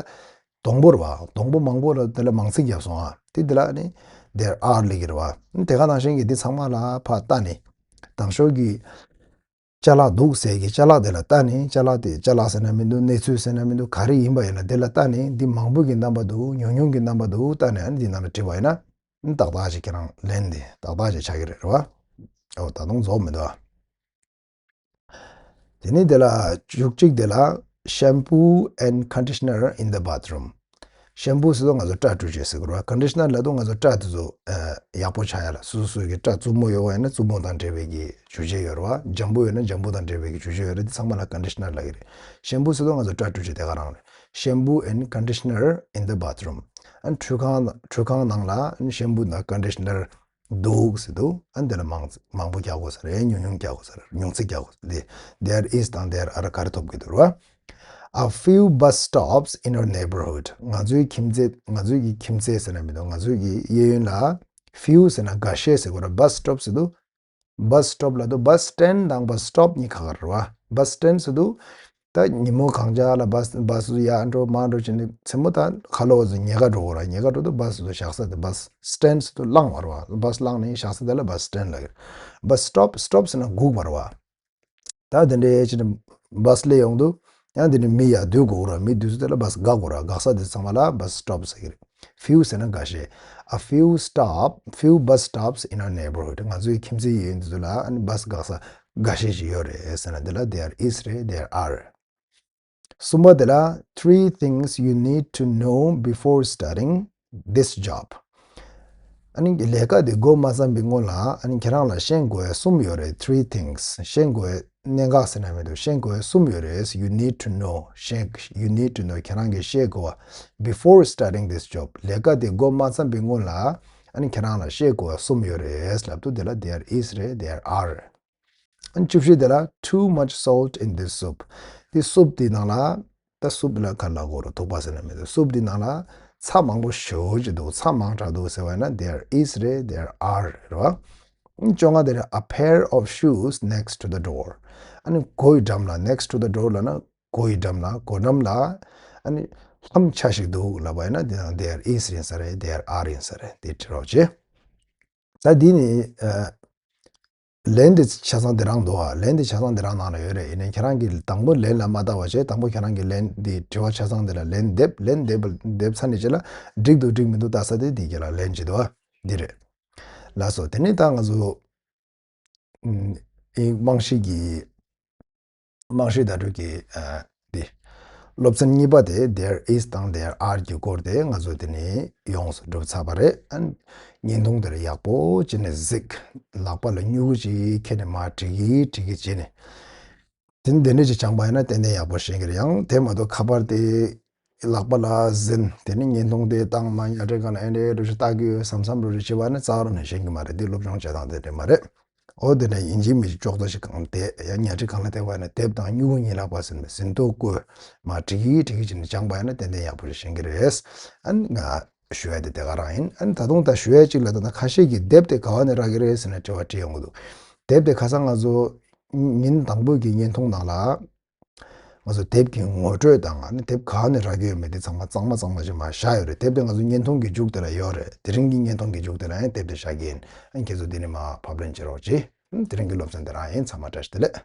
སྡོང་པོ་རེད་བ། སྡོང་པོ་མང་པོ་ལ་དེ་ལ་མང་ཚིག་བརྒྱབ་སོང་ང་། དེ་དེ་ལ་ནི་there are ལབ་ཀྱི་རེད་བ། དེ་ག་ནང་བཞིན་གྱི་འདི་ཚང་མ་ལ་ཕར་ལྟ་ནས་དང་ཤོག་གི་ཅ་ལག་འདུག་ཟེར་གྱི་ཅ་ལག་དེ་ལ་ལྟ་ནས། ཅ་ལག་དེ་ཅ་ལག་ཟེར་ན་མི་འདུག་གནས་ཚུལ་ཟེར་ན་མི་འདུག་ག་རེ་ཡིན་པ་ཡིན་ན་དེ་ལ་ལྟ་ནས། འདི་མང་པོ་གི་རྣམ་པ་འདུག་ཉུང་ཉུང་གི་རྣམ་པ་འདུག་ལྟ་ནས། ཨ་ནི་འདི་ནང་ལ་བྲིས་པ་ཡིན་ན་ཏག་ཏག་ཅིག་ཁྱེད་རང་ལན་དེ་ཏག་ཏག་ཅིག་ཆགས་ཀྱི་རེད། རེད་བ། ཨོ་ད་དུང་རྫོགས་མི་འདུག་ཨ། དེ་ནས་དེ་ལ་བཅུ་གཅིག་དེ་ལ་shampoo and conditioner in the bathroom. ཤེམ་པུ་ཟེར་དུས་ང་ཚོ་སྐྲ་བཀྲུ་བྱེད་ཟེར་དགོས་རེད་བ། ཀོན་ཌི་ཤི་ནར་ལབ་དུས་ང་ཚོ་སྐྲ་དེ་ཚོ་ཨ་ཡག་པོ་ཆགས་ཡ་ལ། སོ་སོ་སོ་གི་སྐྲ་རྩུབ་མོ་ཡོད་པ་ཡིན་ན་རྩུབ་མོ་དང་འབྲེལ་བའི་གི་བྱུག་བྱེད་ཡོད་རེད་བ། འཇམ་པོ་ཡོད་ན་འཇམ་པོ་དང་འབྲེལ་བའི་གི་བྱུག་བྱེད་ཡོད་རེད། དེ་ཚང་མ་ལ་ཀོན་ཌི་ཤི་ནར་ལབ་ཀྱི་རེད། ཤེམ་པུ་ཟེར་དུས་ང་ཚོ་སྐྲ་བཀྲུ་བྱེད་དེ་ག་རང་རེད། Shampoo and conditioner in the bathroom. ཨ་ནི་ཁྲུས་ཁང་ཁྲུས་ཁང་ནང་ལ་ཨ་ནི་ཤེམ་པུ་དང་ཀོན་ཌི་ཤི་ནར་འདུག་ཟེར་དུས་ཨ་ནི་དེ་ལ་མང་མང་པོ་རྒྱག་དགོས་ས་རེད། ཉུང་ཉུང་རྒྱག་དགོས་ས་རེད། ཉུང་ཚིག་རྒྱག་དགོས་ས་རེད། དེ་there is དང་there are ག་རེ་ཐོབ་དགོས་འདུག་རེད་བ། A few bus stops in our neighborhood. ང་ཚོའི་ཁྱིམ་མཚེས། ང་ཚོའི་གི་ཁྱིམ་མཚེས་ཟེར་ན་མི་འདུག་ང་ཚོའི་གི་གཡས་གཡོན་ལ་ཕིའུ་ཟེར་ན་འགའ་ཤས་ཟེར་དགོས་རེད། བྷ་སི་སི་ཊོབ་ཟེར་དུས། བྷ་སི་སི་ཊོབ་ལབ་དུས་བྷ་སི་སི་ཊེན་ཌི་དང་བྷ་སི་སི་ཊོབ་གཉིས་ཁ་ཁ་རེད་བ། བྷ་སི་སི་ཊེན་ཌི་ཟེར་དུས་ད་ཉིན་མོ་གང་ཅག་ལ་བྷ་སི་བྷ་སི་ཡར་འགྲོ་མར་འགྲོ་བྱས་ནས་མཚན་མོ་ད་ཁ་ལོ་བ་ཚོ་ཉལ་ག་འགྲོ་དགོས་རེད། ཉལ་ག་འགྲོ་དུས་བྷ་སི་ཚོ་བཞག་ས་དེ་བྷ་སི་སི་ཊེན་ཌི་ཟེར་དུས་བླངས་པ་རེད་བ། བྷ་སི་བླངས་ནས་བཞག་ས་དེ་ལ་བྷ་སི་སི་ཊེན་ཌི་ལབ་ཀྱི་རེད། བྷ་སི་སི་ཊོབ། སི་ཊོབ་ཟེར་ན་སྒུག་པ་རེད་བ། ད་དེ་འདྲའི་ཕྱིར་བྷ་སི་སླེབས་ཡོང་དུས་ཡང་དེ་ནས་མི་ཡར་སྡོད་དགོས་ར། མི་སྡོད་ས་དེ་ལ་བྷ་སི་འགག་དགོས་ར། འགག་ས་དེ་ཚང་མ་ལ་བྷ་སི་སི་ཊོབ་ཟེར་གྱི་རེད། ཕིའུ་ཟེར་ན་འགའ་ཤས། A few stop, few bus stops in our neighborhood. ང་ཚོའི་ཁྱིམ་མཚེས་ཡུལ་འདི་ཚོ་ལ་ཨ་ནི་བྷ་སི་འགག་ས་འགའ་ཤས་ཤིག་ཡོད་རེད་ཟེར་ན་དེ་ལ་there is རེད། There are. གསུམ་པ་དེ་ལ་three things you need to know before starting this job. ཨ་ནི་ལས་ཀ་དེ་འགོ་མ་བརྩམས་པའི་སྔོན་ལ་ཨ་ནི་ཁྱེད་རང་ལ་ཤེས་དགོས་ཡ་གསུམ་ཡོད་རེད། Three things. ཤེས་དགོས་ཡ་གནད་འགག་ཟེར་ན་མི་འདུག་ཤེས་དགོས་ཡ་གསུམ་ཡོད་རེད། You need to know. ཤེས། You need to know. ཁྱེད་རང་གིས་ཤེས་དགོས་པ། Before starting this job. ལས་ཀ་དེ་འགོ་མ་བརྩམས་པའི་སྔོན་ལ་ཨ་ནི་ཁྱེད་རང་ལ་ཤེས་དགོས་པ་གསུམ་ཡོད་རེད་ལབ་དུས་དེ་ལ་there is རེད། There are. ཨ་ནི་བཅུ་བཞི་དེ་ལ་too much salt in this soup. དེ་སུབ་དེའི་ནང་ལ། ད་སུབ་ལ་ག་ལ་གོ་རུ་ཐུག་པ་ཟེར་ན་མི་འདུག་སུབ་དེའི་ནང་ལ་ཚྭ་མང་པོ་ཞེ་པོ་ཅིག་འདུག་ཚྭ་མང་དྲགས་འདུག་ཟེར་བ་ཡིན་ན་there is རེད། There are རེད་བ། བཅོ་ལྔ་དེ་རེད། A pair of shoes next to the door. ཨ་ནི་སྒོ་ཡི་འགྲམ་ལ། next to the door ལབ་ན་སྒོ་ཡི་འགྲམ་ལ། སྒོ་འགྲམ་ལ་ཨ་ནི་ལྷམ་ཆ་ཞིག་འདུག་ལབ་པ་ཡིན་ན་འདི་ནང་there is ཡིན་ས་རེད། There are ཡིན་ས་རེད། དེ་བྲིས་རོགས་བྱེད། ད་འདི་ནི་ཨ། ལན་དེ་ཆ་ཚང་དེ་རང་འདུག་ཨ། ལན་དེ་ཆ་ཚང་དེ་རང་ནང་ལ་ཡོད་རེད། ཡིན་ནའི་ཁྱེད་རང་གིས་དང་པོ་ལན་ལ་མ་བལྟ་བ་བྱས། དང་པོ་ཁྱེད་རང་གིས་ལན་དེ་དྲི་བ་ཆ་ཚང་དེ་ལ་ལན་འདེབས། ལན་འདེབས་འདེབས་ཚར་ནས་རྗེས་ལ་འགྲིག་འདུག་འགྲིག་མི་འདུག་ལྟ་ས་དེ་དེའི་རྗེས་ལ་ལན་བྱེད་འདུག་ཨ། འདི་རེད། ལགས་སོ། དེ་ནས་ད་ང་ཚོ་ཨིན་རྨང་གཞི་གི་རྨང་གཞི་བརྡ་སྤྲོད་ཀྱི་ཨ་འདི། སློབ་ཚན་གཉིས་པ་དེ་there is དང་there are གྱི་སྐོར་དེ་ང་ཚོ་དེ་ནས་ཡོངས་སུ་གྲུབ་ཚར་བ་རེད། ཨ་བརྙན་ཐུང་དེར་ཡག་པོ་བྱས་ནས་གཟིགས། ལག་པ་ལ་སྨྱུ་གུ་ཅིག་ཁྱེར་ནས་མར་བྲིས་ཀྱི་བྲིས་ཀྱི་བྱས་ནས། དེ་ནས་དེ་འདྲ་ཅིག་སྦྱངས་པ་ཡིན་ན་ཏན་ཏན་ཡག་པོ་ཤེས་ཀྱི་རེད། ཡང་དེ་མ་གཏོགས་ཁ་པར་དེ་ལག་པ་ལ་ཟིན། དེ་ནས་བརྙན་ཐུང་དེ་བཏང་མ་ཉལ་ཁྲིའི་སྒང་ལ་ཨེ་འདྲའི་འདྲ་ཞིག་ལྟ་གི་ཡོད་བསམ་བསམ་འདྲ་ཞིག་བྱེད་པ་ནི་རྩ་བ་ནས་ཤེས་ཀྱི་མ་རེད། འདི་སློབ་སྦྱོང་བྱེད་སྟངས་དེ་འདྲ་མ་རེད། འོ་དེ་འདྲ་ཡིན་གཅིག་མིན་གཅིག་ཅོག་ཙེ་ཞིག་སྒང་བསྡད། ཡང་ཉལ་ཁྲི་སྒང་ལ་བསྡད་པ་ཡིན་ན་དེབ་དང་སྨྱུ་གུ་གཉིས་ལྷག་པ་ཟིན་པའི་ཟིན་ཐོ་བཀོད། མར་བྲིས་ཀྱི་བྲིས་ཀྱི་བྱས་ནས་སྦྱངས་པ་ཡིན་ན་ཏན་ཏན་ཡག་པོ་ཞིག་ཤེས་ཀྱི་རེད། ཨ་ནི་ང་ཞུ་ཡ་དེ་དེ་ག་རང་ཡིན། ཨ་ནི་ད་དུང་ད་ཞུ་ཡ་གཅིག་ལ་ད་ལྟ་ཁ་ཤས་ཀྱིས་དེབ་དེ་ག་བ་ནས་རག་གི་རེད་ཟེར་ནས་དྲི་བ་དྲིས་ཡོང་གི་འདུག་དེབ་དེ་ཁ་སང་ང་ཚོ་ཉིན་དང་པོའི་གི་བརྙན་ཐུང་ནང་ལ། ང་ཚོ་དེབ་ཀྱི་ངོ་སྤྲོད་དང་ཨ་ནི་དེབ་ག་ནས་རག་གི་ཡོད་མེད་དེ་ཚང་མ་གཙང་མ་གཙང་མ་ཞིག་མར་བཞག་ཡོད་རེད། དེབ་དེ་ང་ཚོ་བརྙན་ཐུང་གི་མཇུག་དེ་ལ་ཡོད་རེད། དེ་རིང་གི་བརྙན་ཐུང་གི་མཇུག་དེ་ལ་ཡང་དེབ་དེ་བཞག་གི་ཡིན། ཨ་ནི་ཁྱེད་ཚོ་དེ་ནས་མར་ཕབ་ལེན་བྱེད་རོགས་གྱིས། ཨ་ནི་དེ་རིང་གི་སློབ་ཚན་དེ་རང་ཡིན། ཚང་མ་བཀྲ་ཤིས་བདེ་ལེགས།